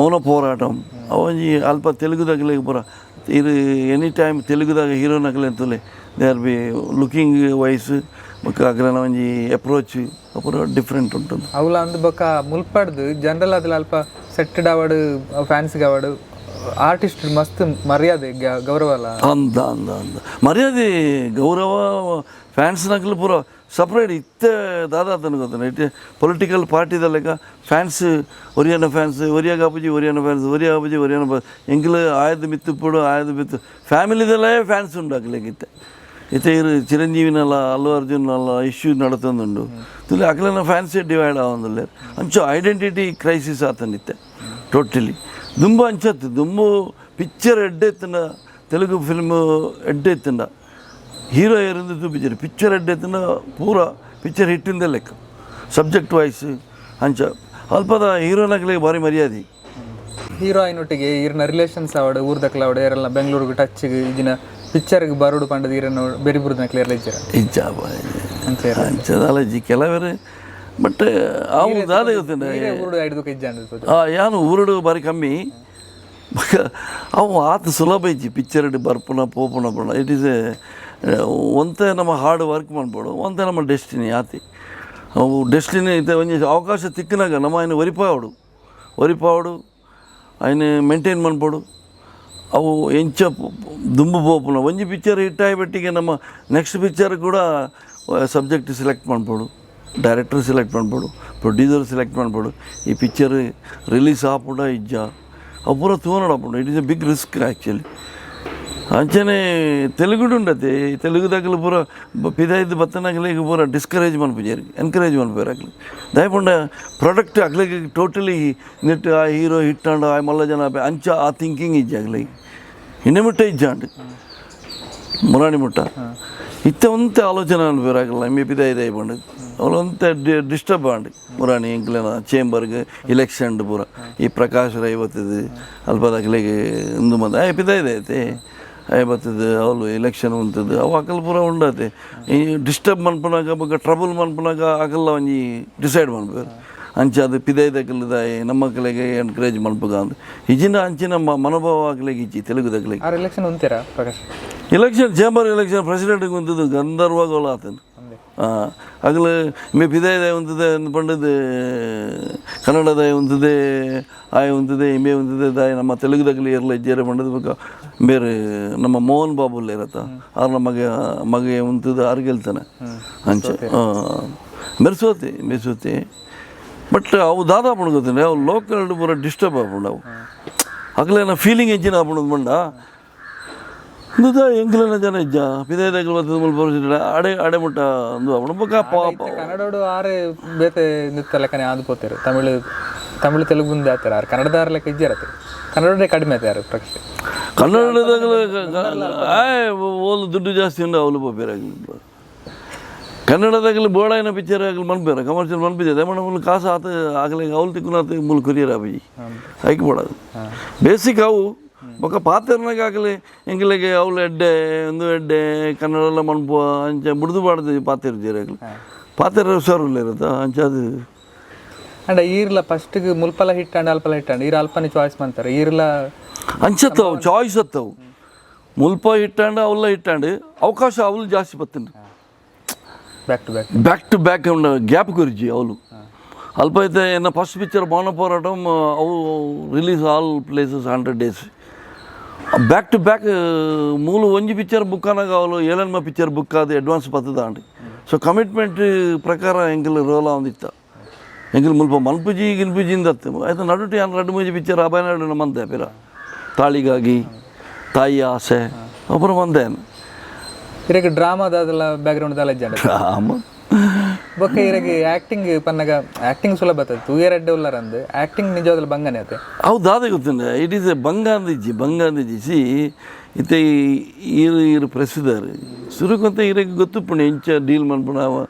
Mouna Poratam ಅವಂಜಿ ಅಲ್ಪ ತೆಲುಗುದಾಗಲೇ ಪೂರ ಇದು ಎನಿ ಟೈಮ್ ತೆಲುಗುದಾಗ ಹೀರೋನಗಲೆ ಅಂತಲೇ they are be looking wise ಬೊಕ್ಕ ಅಗಲನ ಒಂಜಿ ಅಪ್ರೋಚ್ ಪೂರ ಡಿಫ್ರೆಂಟ್ ಉಂಟು. ಅವ್ಲ ಅಂದ್ ಬೊಕ್ಕ ಮುಲ್ಪಡ್ದು ಜನರಲ್ ಅದ್ಲ ಅಲ್ಪ ಸೆಟ್ಟೆಡ್ ಆವಡ್ ಫ್ಯಾನ್ಸ್ಗೆ ಆವಡ್ ಆರ್ಟಿಸ್ಟ್ ಮಸ್ತ್ ಮರ್ಯಾದೆ ಗೌರವ ಅಲ್ಲ. ಅಂದ ಅಂದ ಅಂದ ಮರ್ಯಾದೆ ಗೌರವ ಫ್ಯಾನ್ಸ್ನಗಲು ಪೂರ ಸಪ್ರೇಟ್ ಇತ್ತೆ ದಾದಾತನ ಗೊತ್ತನ ಇತ್ತೆ ಪೊಲಿಟಿಕಲ್ ಪಾರ್ಟಿದ ಲೆಕ್ಕ ಫ್ಯಾನ್ಸ್ ಒರಿಯನ ಫ್ಯಾನ್ಸ್ ಒರಿಯಾಗ ಆಪುಜಿ, ಒರಿಯನ ಫ್ಯಾನ್ಸ್ ಒರಿಯ ಆಪುಜಿ, ಒರಿಯನ ಎಂಕ್ಲು ಆಯದ ಮಿತ್ತು ಆಯದ ಮಿತ್ತು ಫ್ಯಾಮಿಲಿದಲ್ಲೇ ಫ್ಯಾನ್ಸ್ ಉಂಡು ಅಕ್ಲೆಗ್ ಇತ್ತೆ. ಇತ್ತೆ ಇರು ಚಿರಂಜೀವಿನಲ್ಲ ಅಲ್ಲು ಅರ್ಜುನ್ ಅಲ್ಲ ಇಶ್ಯೂ ನಡತೊಂದುಂಡು ತುಲಿ ಅಕ್ಲೆನ ಫ್ಯಾನ್ಸೇ ಡಿವೈಡ್ ಆವೊಂದುಲ್ಲೆರ್. ಅಂಚ ಐಡೆಂಟಿಟಿ ಕ್ರೈಸಿಸ್ ಆತಂದಿತ್ತೆ ಟೋಟಲಿ. ದುಂಬು ಅಂಚತ್ತು ದುಂಬು ಪಿಕ್ಚರ್ ಎಡ್ಡೆ ಇತ್ತಂಡ, ತೆಲುಗು ಫಿಲ್ಮ್ ಎಡ್ಡೆ ಇತ್ತಂಡ ಹೀರೋ ಏರಿಂದ ತೂಪಿಚರ್ ಪಿಕ್ಚರ್ ಎಡ್ಡೆ ಇತ್ತಂಡ ಪೂರ ಪಿಕ್ಚರ್ ಹಿಟ್ಟಿಂದ ಲೆಕ್ಕ ಸಬ್ಜೆಕ್ಟ್ ವೈಸ್. ಅಂಚ ಅಲ್ಪದ ಹೀರೋನಕ್ಲೆ ಭಾರಿ ಮರ್ಯಾದೆ. ಹೀರೋ ಆಯ್ನೊಟ್ಟಿಗೆ ಈರ್ನ ರಿಲೇಷನ್ಸ್ ಆವಡ್ ಊರ್ದಕ್ಲ ಆವಡ್ ಏರೆಲ್ಲ ಬೆಂಗಳೂರಿಗೆ ಟಚ್ ಇಜಿನ ಪಿಕ್ಚರ್ಗೆ ಬರೋಡು ಪಂಡದ ಈರನ್ನು ಬೆರಿ ಬುರ್ದನಕ್ಲೆ ಏರ್ಲ ಇಜ್ಜರ? ಇಜ್ಜ. ಅಂಚ ಏರ್ಲ. ಅಂಚ ಇಜ್ಜಿ ಕೆಲವರು, ಬಟ್ ಅವು ದಾದ ಗೊತ್ತುಂಡ ಈರೇ ಊರುಡು ಐಡ್ದುಕ ಇಜ್ಜಾಂಡ್ ತೋಜು. ಯಾನು ಊರುಡು ಭಾರಿ ಕಮ್ಮಿ. ಅವು ಆತ ಸುಲಭ ಇಜ್ಜಿ ಪಿಕ್ಚರ್ ಬರ್ಪುನ ಪೋಪುನ ಪುಣ. It is A ಒಂತೆ ನಮ್ಮ ಹಾರ್ಡ್ ವರ್ಕ್ ಮಾಡ್ಬೋಡು, ಒಂತೆ ನಮ್ಮ ಡೆಸ್ಟಿನಿ ಆತಿ. ಅವು ಡೆಸ್ಟಿನಿ ಇತ್ತೆ ಒಂಜಿ ಅವಕಾಶ ತಿಕ್ಕಿನಾಗ ನಮ್ಮ ఆయన ಒರಿಪಾವಡು ಒರಿಪಾವಡು ఆయన ಮೇಂಟೈನ್ ಮನ್ಪೊಡು. ಅವು ಎಂಚ ದುಂಬು ಪೋಪುನ ಒಂಜಿ ಪಿಕ್ಚರ್ ಹಿಟ್ ಬೆಟ್ಟಿಗೆ ನಮ್ಮ ನೆಕ್ಸ್ಟ್ ಪಿಕ್ಚರ್ ಕೂಡ ಸಬ್ಜೆಕ್ಟ್ ಸೆಲೆಕ್ಟ್ ಮಾಡ್ಬೋದು, ಡೈರೆಕ್ಟರ್ ಸೆಲೆಕ್ಟ್ ಮಾಡ್ಬೋದು, ಪ್ರೊಡ್ಯೂಸರ್ ಸೆಲೆಕ್ಟ್ ಮಾಡ್ಬೋದು. ಈ ಪಿಕ್ಚರ್ ರಿಲೀಸ್ ಆಪುಂಡ ಇಜ್ಜ ಅವು ಪೂರ ತೂವೊನೊಡು. It is a big risk actually. ಅಂಚನೆ ತೆಲುಗುಡು ಉಂಡತೆ ತೆಲುಗು ಪೂರ ಪಿದಾಯ್ದು ಬತ್ತನಗಲಿಗೆ ಪೂರ ಡಿಸ್ಕರೇಜ್ ಮನ್ಪುಜೆರ್, ಎನ್ಕರೇಜ್ ಮನ್ಪುವೆರ್ ಅಕ್ಲು. ದಾಯೆ ಪ್ರಾಡಕ್ಟ್ ಅಕ್ಲೆಗ್ ಟೋಟಲಿ ನೆಟ್ ಆ ಹೀರೋ ಹಿಟ್ ಆಂಡ ಆ ಮಲ್ಲ ಜನ ಆಪೆ ಅಂಚ ಆ ಥಿಂಕಿಂಗ್ ಇಜ್ಜಿ ಅಕ್ಲೆಗ್. ಇನ್ನೆ ಮುಟ್ಟ ಇಜ್ಜಾಂಡ್ ಮುರಾಣಿ ಮುಟ್ಟ ಇತ್ತೆ ಒಂತೆ ಆಲೋಚನೆ ಮನ್ಪುವೆರ್ ಅಕ್ಲ ಎಮ್ಮೆ ಪಿದಾಯಿ ಪಂಡ್ ಅವ್ಲು ಒಂತೆ ಡಿಸ್ಟರ್ಬ್ ಆಂಡ್ ಮುರಾಣಿ ಎಂಕ್ಲೆನ ಚೇಂಬರ್ಗ್ ಇಲೆಕ್ಷನ್ ಪೂರ ಈ ಪ್ರಕಾಶ್ ರೈ ಬತ್ತದು ಅಲ್ಪದ ಅಕ್ಲೆಗ್ ಉಂದು ಮಂದ ಆಯ್ ಪಿದಾಯ್ದೆ ಐತೆ ಆಯ್ ಬತ್ತದು ಅವ್ಲು ಎಲೆಕ್ಷನ್ ಉಂತದು ಅವು ಅಕಲ್ ಪೂರ ಉಂಡತೆ. ಈ ಡಿಸ್ಟರ್ಬ್ ಮನ್ಪುನಾಗ ಬೊಕ್ಕ ಟ್ರಬಲ್ ಮನ್ಪುನಾಗ ಅಕಲ್ಲ ಒಂಜಿ ಡಿಸೈಡ್ ಮನ್ಪುವೆರ್. ಅಂಚ ಅದು ಪಿದೈದಕಲ್ದಾಯಿ ನಮ್ಮಕ್ಲೆಗ್ ಎನ್ಕರೇಜ್ ಮನ್ಪುಗ ಅಂದ್ ಇಜಿನ ಅಂಚಿನ ಮನೋಭಾವ ಅಕ್ಲೆಗ್ ಇಜ್ಜಿ ತೆಲುಗುದಕ್ಲೆಗ್. ಆರ್ ಎಲೆಕ್ಷನ್ ಉಂತೀರಾ ಪ್ರಕಾಶ್? Election chamber election ಪ್ರೆಸಿಡೆಂಟ್ಗೆ ಉಂತದು ಗಂಧರ್ವಗೋಲ ಆತನು. ಅಗಲು ಮೇ ಪಿದಾಯ್ದ ಉಂತದೆ ಪಂಡದು ಕನ್ನಡದ ಉಂತದೆ ಆಯ್ ಉಂತದೆ ಇಂಬೆ ಉಂತದೆ ದಾಯ ನಮ್ಮ ತೆಲುಗುದಕ್ಲೆ ಇರಲ ಇಜ್ಜೇರೆ ಪಂಡದು. ಬೊಕ್ಕ ಬೇರೆ ನಮ್ಮ ಮೋಹನ್ ಬಾಬು ಇರತ್ತ ಆರ್ನ ಮಗ ಮಗೆ ಉಂತದ ಆರು ಗೆಲ್ತಾನೆ. ಅಂಚ ಮೆರ್ಸೋತಿ ಮೆರ್ಸೋತಿ. ಬಟ್ ಅವು ದಾದಾ ಪಂಡ ಗೊತ್ತುಂಡೆ ಅವು ಲೋಕಲ್ ಪೂರ ಡಿಸ್ಟರ್ಬ್ ಆಪುಂಡು. ಅವು ಅಕ್ಲೆನ ಫೀಲಿಂಗ್ ಎಂಚಿನ ಆಪುಂಡು ಪಂಡ ಇಂದುದ ಎಂಕ್ಲೆನ ಜನ ಇಜ್ಜ ಪಿದಾಯ್ದಕ್ಲು ಬತ್ತದ ಮುಲ್ಪ ಅಡೆ ಅಡೆ ಮುಟ್ಟ ಉಂದು ಆಪುಂಡು ಬೊಕ್ಕ ಪಾಪ. ಕನ್ನಡೋಡು ಆರೆ ಬೇತೆ ನಿತ್ತ ಲೆಕ್ಕನೆ ಆದ್ ಪೋತೆರ್. ತಮಿಳು ತಮಿಳು ತೆಲುಗು ಮುಂದೆ ಆತಾರೆ ಆರು ಕನ್ನಡದಾರ ಲೆಕ್ಕ ಇಜ್ಜಾರತ್ತೆ, ಕನ್ನಡದೇ ಕಡಿಮೆ ಆತೆ ಯಾರು ಪ್ರಕಾಶ್. ಕನ್ನಡದಾಗಲ ಆಯ್ ಓಲು ದುಡ್ಡು ಜಾಸ್ತಿ ಉಂಡು ಅವಲು ಪೋಪೇರು ಆಗಲಿ. ಕನ್ನಡದಾಗಲಿ ಬೋಡಾಯಿನ ಪಿಕ್ಚರ್ ಆಗಲಿ ಮನ್ಪೇರ ಕಮರ್ಷಿಯಲ್ ಮನ್ಪಿದೆ ಮೇಡಮ್ ಮುಲ್ ಕಾಸು ಆತ ಆಗಲಿ ಅವಲು ತಿಕ್ಕುನಾತ ಮುಲ್ ಕೊರಿಯರ್ ಆಪುಜಿ ಐಕ್ ಬೋಡಾದು ಬೇಸಿಕ್ ಅವು. ಬೊಕ್ಕ ಪಾತೆರ್ನಾಗ ಆಗಲಿ ಎಂಕ್ಲೆಗ್ ಅವ್ಲು ಎಡ್ಡೆ ಒಂದು ಎಡ್ಡೆ ಕನ್ನಡ ಮನ್ಪುವ ಅಂಚ ಬುಡ್ದು ಬಾಡ್ದು ಪಾತೆರ್ಜೆರ್ ಆಗಲಿ ಪಾತೆರ ಹುಷಾರು ಇರುತ್ತ ಅಂಚ ಅದು. And ಈರ್ಲ ಫಸ್ಟ್ಗೆ ಮುಲ್ಪಲ ಹಿಟ್ ಅಂಡ್ ಅಲ್ಪಲ ಹಿಟ್ ಅಂಡ್ ಈರ್ ಅಲ್ಪನೆ ಚಾಯ್ಸ್ ಮಾಡ್ತಾರೆ ಈರ್ಲ. ಅಂಚತ್ತವು ಚಾಯ್ಸ್ ಅತ್ತವು. ಮುಲ್ಪ ಹಿಟ್ಟಾಂಡ್ ಅವಲ್ಲ ಹಿಟ್ಟಾಂಡ್ ಅವಕಾಶ ಅವಲು ಜಾಸ್ತಿ ಬತ್ತಂಡು. Back to back. Back to back gap ಗುರುಜಿ ಅವಲು. ಅಲ್ಪ ಐತೆ ಎನ್ನ ಫಸ್ಟ್ ಪಿಕ್ಚರ್ ಮೌನ ಹೋರಾಟ, ಅವು release all places 100 days back to back. ಮೂಲು ಒಂಜಿ ಪಿಕ್ಚರ್ ಬುಕ್ ಅನಾಗ ಅವಲು ಏಳನ್ಮ ಪಿಕ್ಚರ್ ಬುಕ್ ಆದ ಅಡ್ವಾನ್ಸ್ ಬತ್ತದಾಂಡ್. ಸೊ ಕಮಿಟ್ಮೆಂಟ್ ಪ್ರಕಾರ ಎಂಕಲ್ ರೋಲ್ ಆವೊಂದಿತ್ತ. ಎಂಕಲ್ ಮುಲ್ಪ ಮಲ್ಪುಜಿ ಗಿಲ್ಪುಜಿ ಅತ್ತು ಆಯ್ತು. ನಡುಟು ಯಾನ್ ರಡ್ಡು ಮೂಜಿ ಪಿಕ್ಚರ್ ಅಭಯನಾಡು ಮಂತೆ ಪಿರ, ತಾಳಿಗಾಗಿ, ತಾಯಿ ಆಸೆ ಅಪುರ ಮಂತೆ. ಇರೆಗ್ ಡ್ರಾಮಾದ ಬ್ಯಾಕ್ಗ್ರೌಂಡ್ ದಾಲ ಇಜ್ಜಂಡ? ಡ್ರಾಮ. ಬೊಕ್ಕ ಇರೆಗ್ ಆಕ್ಟಿಂಗ್ ಪನ್ನಗ ಆಕ್ಟಿಂಗ್ ಸುಲಭ ಆತದೆ, ತೂಯರ್ ಎಡ್ಡೆ ಉಲ್ಲರಂದು. ಆಕ್ಟಿಂಗ್ ನಿಜವಾದಲ ಬಂಗನೆ ಆತೆ. ಅವು ದಾದ ಗೊತ್ತುಂಡ, it is A ಬಂಗ ಅಂದಿಜ್ಜಿ, ಬಂಗ ಅಂದಿಜ್ಜಿ. ಸಿ, ಇತ್ತೆ ಈರು ಈರು ಪ್ರೆಸ್ಸಿದಾರ್ ಸುರುಕಂತ ಇರೆಗ್ ಗೊತ್ತುಪ್ಪುಂಡು ಎಂಚ ಡೀಲ್ ಮನ್ಪುಣ.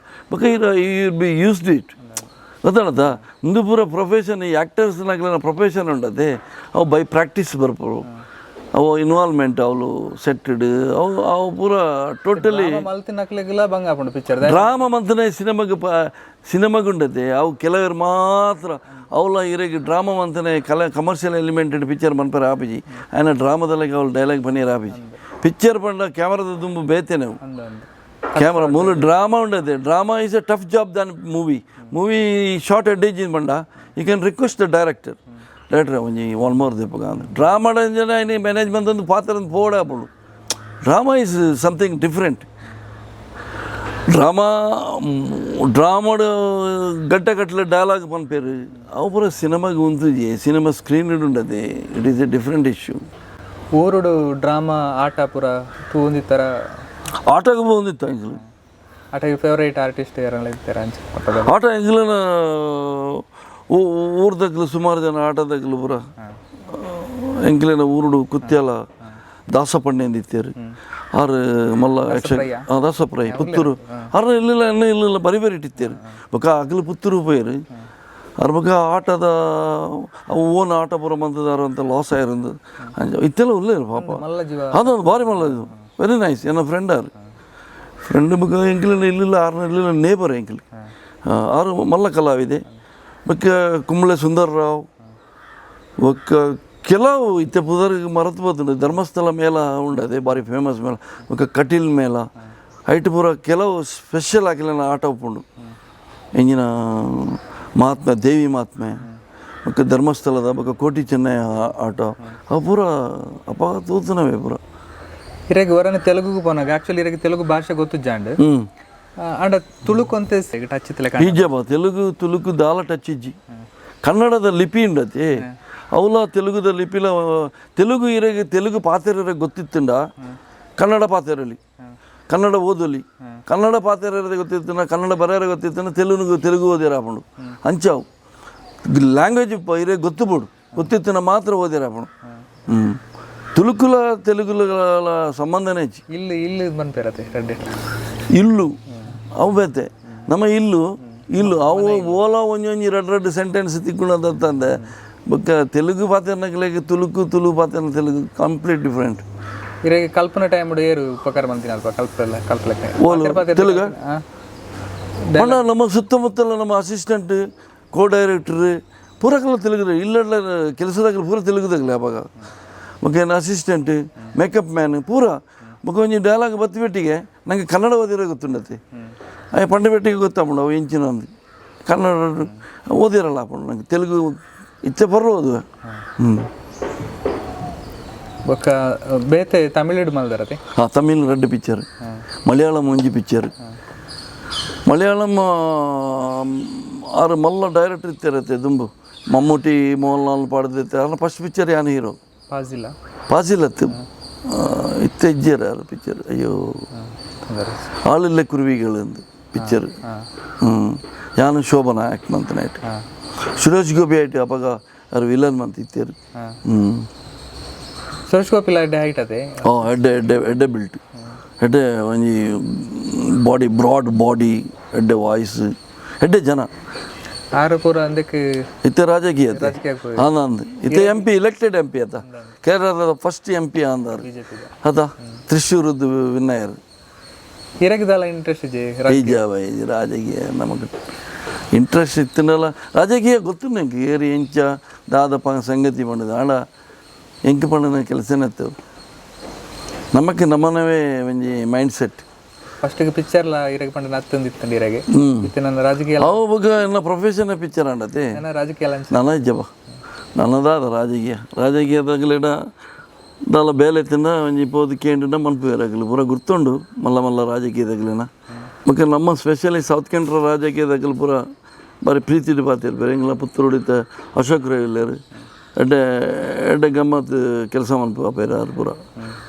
ಬೊಕ ಈರ್ ಈರ್ B used it, ಗೊತ್ತಾಣತ? ಉಂದು ಪೂರ ಪ್ರೊಫೆಷನ್. ಈ ಆ್ಯಕ್ಟರ್ಸ್ ನಗ್ಲನ ಪ್ರೊಫೆಷನ್ ಉಂಡತೆ. ಅವು ಬೈ ಪ್ರಾಕ್ಟೀಸ್ ಬರ್ಪರು. ಅವು ಇನ್ವಾಲ್ವ್ಮೆಂಟ್ ಅವಳು ಸೆಟ್ಟೆಡ್ ಅವು ಅವು ಪೂರ ಟೋಟಲಿ. ಮಲ್ತಿನಕ್ಲೆಗ್ಲ ಬಂಗ ಆಪುಂಡು ಪಿಕ್ಚರ್. ಡ್ರಾಮಾ ಮಂತನೆ ಸಿನಿಮಾಗ್ ಪ ಸಿನಿಮಾಗುಂಡತೆ. ಅವು ಕೆಲವರು ಮಾತ್ರ ಅವಲ ಇರೆಗ್ ಡ್ರಾಮಾ ಮಂತನೆ ಕಲ commercial elemented picture ಮನ್ಪರೆ ಆಪಿಜಿ. ಆಯ್ನ ಡ್ರಾಮಾದಲ್ಲಿಗೆ ಅವಳು ಡೈಲಾಗ್ ಪನಿಯರ್ ಆಪಿಜಿ. ಪಿಕ್ಚರ್ ಪಂಡ ಕ್ಯಾಮ್ರಾದ ದುಂಬು ಬೇತೆನೆ ಅವು. ಅಂದ ಅಂದ್. ಕ್ಯಾಮ್ರಾ ಮೂಲ ಡ್ರಾಮಾ ಉಂಡತೆ. Drama is a tough job than movie. Movie shot ಎಡ್ಡೇಜಿನ್ ಪಂಡ you can request the director, "director, ಒಂಜಿ ಒನ್ ಮೋರ್ ದೀಪಗ" ಅಂದ್. ಡ್ರಾಮಾ ಐನಿ ಮ್ಯಾನೇಜ್ಮೆಂಟ್ ಒಂದು ಪಾತ್ರ ಪೋಡೆ ಆಪುಂಡು. Drama is something different. Drama ಡ್ರಾಮಾಡ್ ಗಂಟೆ ಕಟ್ಟಲೆ ಡೈಲಾಗ್ ಪನ್ಪೇರು. ಅವು ಪೂರ ಸಿನಿಮಾಗೆ ಉಂತುಜಿ. ಸಿನಿಮಾ ಸ್ಕ್ರೀನ್ ಉಂಡತೆ. It is a different issue. ಊರುಡು ಡ್ರಾಮಾ ಆಟ ಪೂರ ತೂಂದಿತ್ತರ? ಆಟಗೆ ಬಂದಿತ್ತು ಎಂಕಲು. ಆಟ ಫೇವರೇಟ್ ಆರ್ಟಿಸ್ಟ್ ಯಾರೆಲ್ಲ ಇರ್ತಾರೆ ಅಂಚ ಅಪಗ? ಆಟ ಎಂಕ್ಲೆನ ಊರ್ದಕ್ಲು ಸುಮಾರು ಜನ ಆಟದಕ್ಲು ಪೂರ. ಎಂಕ್ಲೆನ ಊರುಡು ಕುತ್ಯಾಲ ದಾಸಪಣ್ಣೆ ಇತ್ತೇರು. ಆರು ಮಲ್ಲ ಯಕ್ಷ ದಾಸಪ್ರೈ ಪುತ್ತೂರು. ಆರು ಇಲ್ಲ ಎನ್ನ ಇಲ್ಲ ಬರಿ ಬರಿ ಇಟ್ಟಿತ್ತೇರು. ಬೊಕ ಅಗಲು ಪುತ್ತೂರು ಪೋಯರು ಅರ್. ಬೊಕ ಆಟದ ಅವು ಓನ್ ಆಟ ಪೂರ ಮಂತದಾರ ಅಂತ ಲಾಸ್ ಆಯಿರಂದು ಇತ್ತೆಲ್ಲ ಉಲ್ಲೇರು ಪಾಪ. ಮಲ್ಲ ಜೀವ. ಅದೊಂದು ಭಾರಿ ಮಲ್ಲ ಇದು, ವೆರಿ ನೈಸ್. ಎನ್ನ ಫ್ರೆಂಡ್ ಆರು ಫ್ರೆಂಡ್. ಬೊಕ ಎಂಕ್ಲೆನ ಇಲ್ಲಿಲ್ಲ ಆರ್ನ ಇಲ್ಲಿಲ್ಲ ನೇಬರ್ ಎಂಕ್ಲೆ. ಆರು ಮಲ್ಲ ಕಲಾವಿದೆ. ಬೊಕ್ಕ ಕುಂಬಳೆ ಸುಂದರ್ರಾವ್, ಬೊಕ್ಕ ಕೆಲವು ಇತ್ತೆ ಪುದರ್ ಮರತು ಬತ್ತುಂಡು. ಧರ್ಮಸ್ಥಳ ಮೇಳ ಉಂಡದೆ, ಭಾರಿ ಫೇಮಸ್ ಮೇಳ. ಬೊಕ್ಕ ಕಟೀಲ್ ಮೇಳ, ಐಟ್ ಪೂರ ಕೆಲವು ಸ್ಪೆಷಲ್ ಆಕಿಲೆನ ಆಟ ಉಪ್ಪುಂಡು. ಎಂಜಿನ ಮಹಾತ್ಮೆ, ದೇವಿ ಮಹಾತ್ಮೆ, ಬೊಕ್ಕ ಧರ್ಮಸ್ಥಳದ, ಬೊಕ್ಕ ಕೋಟಿ ಚೆನ್ನಯ್ಯ ಆಟ, ಅವು ಪೂರ ಅಪ್ಪ ತೂತನವೇ ಪೂರ. ಇರೆಗ್ ವರನ ತೆಲುಗು ಪೋನಾಗ ಆಕ್ಚುಲಿ ಇರೆಗ್ ತೆಲುಗು ಭಾಷೆ ಗೊತ್ತುಜ್ಜಾಂಡ್. ಆಂಡ ತುಳುಕೊಂತೆ ಟಚ್ ಇತ್ತಲೆ. ಈಜಬ ತೆಲುಗು ತುಳುಕು ದಾಲ ಟಚ್ ಇಜ್ಜಿ. ಕನ್ನಡದ ಲಿಪಿ ಉಂಡತಿ, ಅವಲ ತೆಲುಗುದ ಲಿಪಿಲ. ತೆಲುಗು ಇರೆಗ್ ತೆಲುಗು ಪಾತೆರ ಗೊತ್ತಿತ್ತುಂಡ ಕನ್ನಡ ಪಾತೆರಲಿ, ಕನ್ನಡ ಓದಲಿ. ಕನ್ನಡ ಪಾತೆರ ಗೊತ್ತಿತ್ತುಂಡ, ಕನ್ನಡ ಬರೆಯರ ಗೊತ್ತಿತ್ತುಂಡ ತೆಲುಗು ತೆಲುಗು ಓದಿರ ಆಪುಂಡು. ಅಂಚಾವು ಲ್ಯಾಂಗ್ವೇಜ್ ಇರೆ ಗೊತ್ತು ಬೋಡು. ಗೊತ್ತಿತ್ತುಂಡ ಮಾತ್ರ ಓದಿರ ಆಪುಂಡು. ತುಳುಕುಲ ತೆಲುಗುಲ ಸಂಬಂಧನೇ ಇಜ್ಜಿ. ಇಲ್ಲಿ ಇಲ್ಲಿ ಮನ್ಪೇರತೆ ರಡ್ಡೆ? ಇಲ್ಲು ಅವು ಬೇತೆ. ನಮ್ಮ ಇಲ್ಲು ಇಲ್ಲು ಅವು ಓಲ ಒಂಜೊಂಜಿ ರಡ್ಡು ರಡ್ಡು ಸೆಂಟೆನ್ಸ್ ತಿಕ್ಕುಣದಂತಂದೆ. ಬೊಕ್ಕ ತೆಲುಗು ಪಾತೆರ್ನಕ್ಲೆಗ್ ತುಳುಕು, ತುಳು ಪಾತೆರ್ನ ತೆಲುಗು ಕಂಪ್ಲೀಟ್ ಡಿಫ್ರೆಂಟ್. ಇರೆಗ್ ಕಲ್ಪನ ಟೈಮ್ ಏರು ಉಪಕಾರ ಮಂತಿನ ಅಲ್ಪ ಕಲ್ಪಲ್ಲ ಕಲ್ಪಲಕ್ಕೆ? ಓಲು? ತೆಲುಗ? ಪಂಡ ನಮ್ಮ ಸುತ್ತಮುತ್ತಲ ನಮ್ಮ ಅಸಿಸ್ಟೆಂಟ್, ಕೋ ಡೈರೆಕ್ಟರ್ ಪೂರಕಲ ತೆಲುಗು. ಇಲ್ಲ, ಕೆಲಸದಾಗಲು ಪೂರ ತೆಲುಗುದಾಗಲಿ ಅವಾಗ. ಬೊಕ್ಕ ಏನು assistant, makeup man ಪೂರ. ಬೊಕ್ಕ ಒಂಜಿ ಡೈಲಾಗ್ ಬತ್ತಿ ಬೆಟ್ಟಿಗೆ ನಂಗೆ ಕನ್ನಡ ಓದಿರೋ ಗೊತ್ತುಂಡತೆ. ಅಯ್ಯ ಪಂಡ ಬೆಟ್ಟಿಗೆ ಗೊತ್ತಾಪುಂಡು ಅವು ಎಂಚಿನ ಅಂದು. ಕನ್ನಡ ಓದಿರಲ್ಲ ಆಪುಂಡು ನಂಗೆ. ತೆಲುಗು ಇತ್ತೆ ಪರ್ರ ಓದುವೆ. ಬೊಕ್ಕ ಬೇತೆ ತಮಿಳುಡು ಮಲ್ದರತೆ? ಹಾಂ, ತಮಿಳ್ ರಡ್ಡು ಪಿಕ್ಚರ್, ಮಲಯಾಳಂ ಒಂಜಿ ಪಿಕ್ಚರ್. ಮಲಯಾಳಂ ಆರು ಮಲ್ಲ ಡೈರೆಕ್ಟರ್ ಇತ್ತಿರತ್ತೆ ದುಂಬು, ಮಮ್ಮೂಟಿ ಮೋಹನ್ ಲಾಲ್ ಪಾಡ್ದಿತ್ತೆ. ಅರ್ನ ಫಸ್ಟ್ ಪಿಕ್ಚರ್ ಯಾನ್ ಹೀರೋ. ಪಾಸಿಲ್ಲ? ಪಾಸಿಲತ್ತು ಇತ್ತೆ ಇಜ್ಜೇರ ಆರು ಪಿಕ್ಚರ್. ಅಯ್ಯೋ, ಆಳಿಲ್ಲ ಕುರುವಿಗಳು ಅಂದು ಪಿಕ್ಚರ್. ಯಾನು ಶೋಭನಾ ಆ್ಯಕ್ಟ್ ಮಂತನಾಯ್ತು. ಸುರೇಶ್ ಗೋಪಿ ಆಯ್ತು. ಅವಾಗ ಅವ್ರು ವಿಲನ್ ಮಂತ್ ಇತ್ತೇರು. ಸುರೇಶ್ ಗೋಪಿಲ ಎಡ್ಡೆ ಹೈಟ್ ಅದೇ? ಹಾಂ, ಎಡ್ಡೆ ಎಡ್ಡೆ ಎಡ್ಡೆ ಬಿಲ್ಟ್, ಎಡ್ಡೆ ಒಂಜಿ body, broad body, ಎಡ್ಡೆ ವಾಯ್ಸ್, ಎಡ್ಡೆ ಜನ. ಆರು ಪೂರ ಅಂದಕ್ಕೆ. ಇತ್ತೆ ರಾಜಕೀಯ. ರಾಜಕೀಯ. ಆನಂದ್ ಇತ್ತೆ MP, elected MP ಅತ. ಕೇರಳದ ಫಸ್ಟ್ ಎಂಪಿ ಅಂದಾರು. ಬಿಜೆಪಿ. ಅದ ತ್ರಿಶೂರದ್ದು ವಿನ್ನಯರ್. ಇರೆಗ್ ದಾಲ ಇಂಟ್ರೆಸ್ಟ್ ಇಜ್ಜಿ? ಈಜ ರಾಜಕೀಯ ನಮಗೆ Interest ಇತ್ತಿನಲ್ಲ ರಾಜಕೀಯ ಗೊತ್ತು ನಂಗೆ ಏರಿ ಎಂಚ ದಾದಪ್ಪ ಸಂಗತಿ ಪಂಡದು ಆಂಡ ಎಂಕ್ ಪಂಡನ ಕೆಲಸನೇ ನಮಕ್ ನಮ್ಮನವೇ ಒಂಜಿ mind set. First ಪಿಕ್ಚರ್ಲ ಇರೆಗ್ ಪಂಡ ನತ್ತೊಂದು ಇತ್ತಂಡು ಇರೆಗೆ ಇತ್ತೆ ನನ್ನ ರಾಜಕೀಯ. ಅವು ಬೊಕ ಎನ್ನ ಪ್ರೊಫೆಷನ್ ಪಿಕ್ಚರ್ ಆಂಡತೆ. ನನ್ನ ರಾಜಕೀಯ ಲಂಚ. ನನ ಇಜ್ಜಪ್ಪ ನನದಾದ ರಾಜಕೀಯ ರಾಜಕೀಯದಾಗಲಿಡ ದಾಲ ಬೇಲೆ ತಿನ್ನ ಒಂಜಿ ಪೋದು ಕೇಂದ್ರ ಮನ್ಪುವೆರ್ ಅಗಲು ಪೂರ ಗುರ್ತುಂಡು ಮಲ್ಲ ಮಲ್ಲ ರಾಜಕೀಯದಗಲಿನ. ಬೊಕ ನಮ್ಮ ಸ್ಪೆಷಲಿ ಸೌತ್ ಕೆನರಾ ರಾಜಕೀಯದಗಲು ಪೂರ ಬಾರಿ ಪ್ರೀತಿಡ್ ಪಾತೆರ್ಪೆರ್. ಎಂಕ್ಲ ಪುತ್ತೂರುಡಿತ ಅಶೋಕ್ ರೈ ಉಲ್ಲೆರ್, ಎಡ್ಡೆ ಎಡ್ಡೆ ಗಮ್ಮತ್ ಕೆಲಸ ಮನ್ಪುವ ಆರ್ ಪೂರ.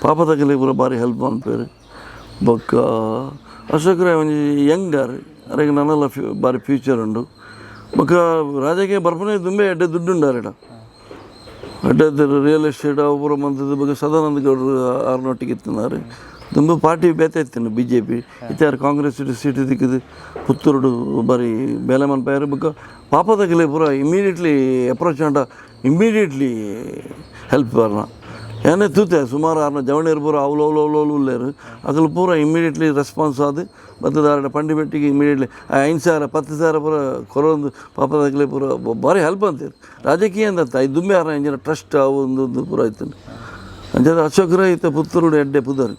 ಪಾಪದಗಲಿ ಪೂರ ಬಾರಿ ಹೆಲ್ಪ್ ಮನ್ಪುವೆರ್. ಬೊಕ್ಕ ಅಶೋಕ್ ರೈ ಒಂಜಿ ಯಂಗ್ ಆರ್, ಅರೆಗ್ ನನಲ ಬಾರಿ ಫ್ಯೂಚರ್ ಉಂಡು. ಬೊಕ್ಕ ರಾಜಕೀಯ ಬರ್ಪುನೆ ದುಂಬೆ ಎಡ್ಡೆ ದುಡ್ಡುಂಡು ಅರೆಡ, ಎಡ್ಡೆ ರಿಯಲ್ ಎಸ್ಟೇಟ್ ಅವು ಪೂರ ಮಂತದ್ದು. ಬೊಕ್ಕ ಸದಾನಂದ ಗೌಡ್ರು ಆರ್ನೊಟ್ಟಿಗೆ ಇತ್ತಿನಾರು. ದುಂಬು ಪಾರ್ಟಿ ಬೇತೆ ಇತ್ತಿನ ಬಿಜೆಪಿ ಇತ್ತೆ ಆರ್ ಕಾಂಗ್ರೆಸ್ ಸೀಟ್ ದಿಕ್ಕದು ಪುತ್ತೂರುಡು ಬಾರಿ ಬೇಲೆ ಮನ್ಪಾಯೆರ್. ಬೊಕ್ಕ ಪಾಪದಗಲೆ ಪೂರ ಇಮಿಡಿಯೇಟ್ಲಿ ಅಪ್ರೋಚ್ ಆಂಡ ಇಮಿಡಿಯೇಟ್ಲಿ ಹೆಲ್ಪ್ ಆರ್ನ. ಏನೇ ತೂತೆ ಸುಮಾರು ಆರ್ನ ಜವಣಿಯರು ಪೂರ ಅವ್ಲು ಅವ್ಲು ಅವ್ಲು ಅವ್ಲು ಉಲ್ಲೇರು, ಅಗಲು ಪೂರ ಇಮಿಡಿಯೇಟ್ಲಿ ರೆಸ್ಪಾನ್ಸ್ ಆದ್ ಬತ್ತದ ಆರ್ಡ ಪಂಡಿ ಬೆಟ್ಟಿಗೆ ಇಮಿಡಿಯೇಟ್ಲಿ 5,000 10,000 ಪೂರ ಕೊರೊಂದು ಪಾಪದಗಲೆ ಪೂರ ಬಾರಿ ಹೆಲ್ಪ್ ಅಂತೀರು. ರಾಜಕೀಯ ಅಂದತ್ತ ಐದು ದುಂಬೆ ಆರ್ನ ಇಂಜಿನ ಟ್ರಸ್ಟ್ ಅವು ಒಂದು ಪೂರ ಇತ್ತು. ಅಂಚಾದ ಅಶೋಕ್ ರೈ ಇತ್ತೆ ಪುತ್ತೂರುಡು ಎಡ್ಡೆ ಪುದರ್,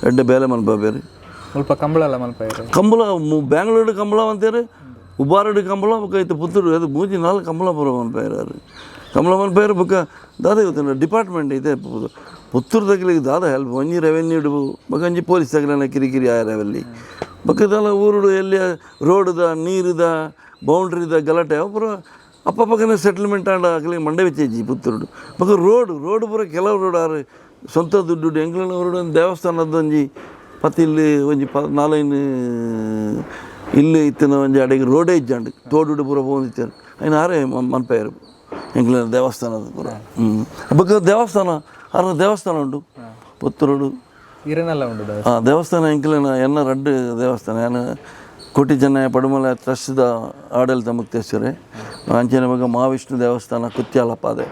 ಎಡ್ಡೆ ಬೇಲೆ ಮನ್ಪ ಬೇರೆ. ಮುಲ್ಪ ಕಂಬಳಲ ಮನ್ಪಾಯೆರ್. ಕಂಬಳ ಬ್ಯಾಂಗ್ಳೂರು ಕಂಬಳ ಅಂತಾರೆ, ಉಬಾರಡು ಕಂಬಳ. ಬೊಕ್ಕ ಇತ್ತೆ ಪುತ್ತೂರು ಅದು ಮೂಜಿ ನಾಲ್ಕು ಕಂಬಳ ಪೂರ ಮನ್ಪಾಯೆರ್ ಆರ್. ಕಂಬಳ ಮನ್ಪಾಯೆರ್. ಬೊಕ್ಕ ದಾದ ಗೊತ್ತುಂಡ ಡಿಪಾರ್ಟ್ಮೆಂಟ್ ಇದೆ ಪುತ್ತೂರು ದಗಲಿಗೆ ದಾದ ಹೆಲ್ಪ್ ಒಂಜಿ ರೆವೆನ್ಯೂ ಬೊಕ್ಕ ಒಂಜಿ ಪೊಲೀಸ್ ತಗಲಿನ ಕಿರಿಕಿರಿ ಆಯರವಲ್ಲಿ. ಬೊಕ್ಕ ದಾಲ ಊರುಡು ಎಲ್ಲಿ ರೋಡುದ ನೀರುದ ಬೌಂಡ್ರಿದ ಗಲಾಟೆ ಅವು ಪೂರ ಅಪ್ಪಪಕ್ಕನೆ ಸೆಟ್ಲ್ಮೆಂಟ್ ಆಂಡ ಅಗಲಿ ಮಂಡೆ ಬೆಚ್ಚಿ ಪುತ್ತೂರುಡು. ಬೊಕ್ಕ ರೋಡ್ ರೋಡ್ ಪೂರ ಕೆಲವು ರೋಡ್ ಆರು ಸ್ವಂತ ದುಡ್ಡು. ಎಂಕ್ಲೆನ ಊರುಡು ಒಂದು ದೇವಸ್ಥಾನದ ಒಂಜಿ ಪತ್ತ್ ಇಲ್ಲಿ ಒಂಜಿ ನಾಲೈನ್ ಇಲ್ಲು ಇತ್ತಿನ ಒಂಜಿ ಅಡೆಗೆ ರೋಡೇ ಇಜ್ಜಾಂಡ್, ತೋಡುಡು ಪೂರ ಪೋವೊಂದಿತ್ತೆರ್. ಐನ್ ಆರೇ ಮನ್ಪಾಯೆರ್ ಎಂಕ್ಲೆನ ದೇವಸ್ಥಾನದ ಪೂರ. ಬೊಕ್ಕ ದೇವಸ್ಥಾನ ಆರ್ನ ದೇವಸ್ಥಾನ ಉಂಡು ಪುತ್ತೂರುಡು. ಇರೆನಲ್ಲ ಉಂಡು ದೇವಸ್ಥಾನ. ಆ ದೇವಸ್ಥಾನ ಎಂಕ್ಲೆನ ಎನ್ನ ರಡ್ಡ್ ದೇವಸ್ಥಾನ. ಯಾನ್ ಕೋಟಿ ಚೆನ್ನಯ ಪಡುಮಲೆ ಟ್ರಸ್ಟ್ದ ಆಡಳಿತ ಮುಕ್ತೇಶ್ವರೆ. ಅಂಚನೆ ಬೊಕ್ಕ ಮಹಾವಿಷ್ಣು ದೇವಸ್ಥಾನ ಕುತ್ಯಾಲ ಪಾದೆ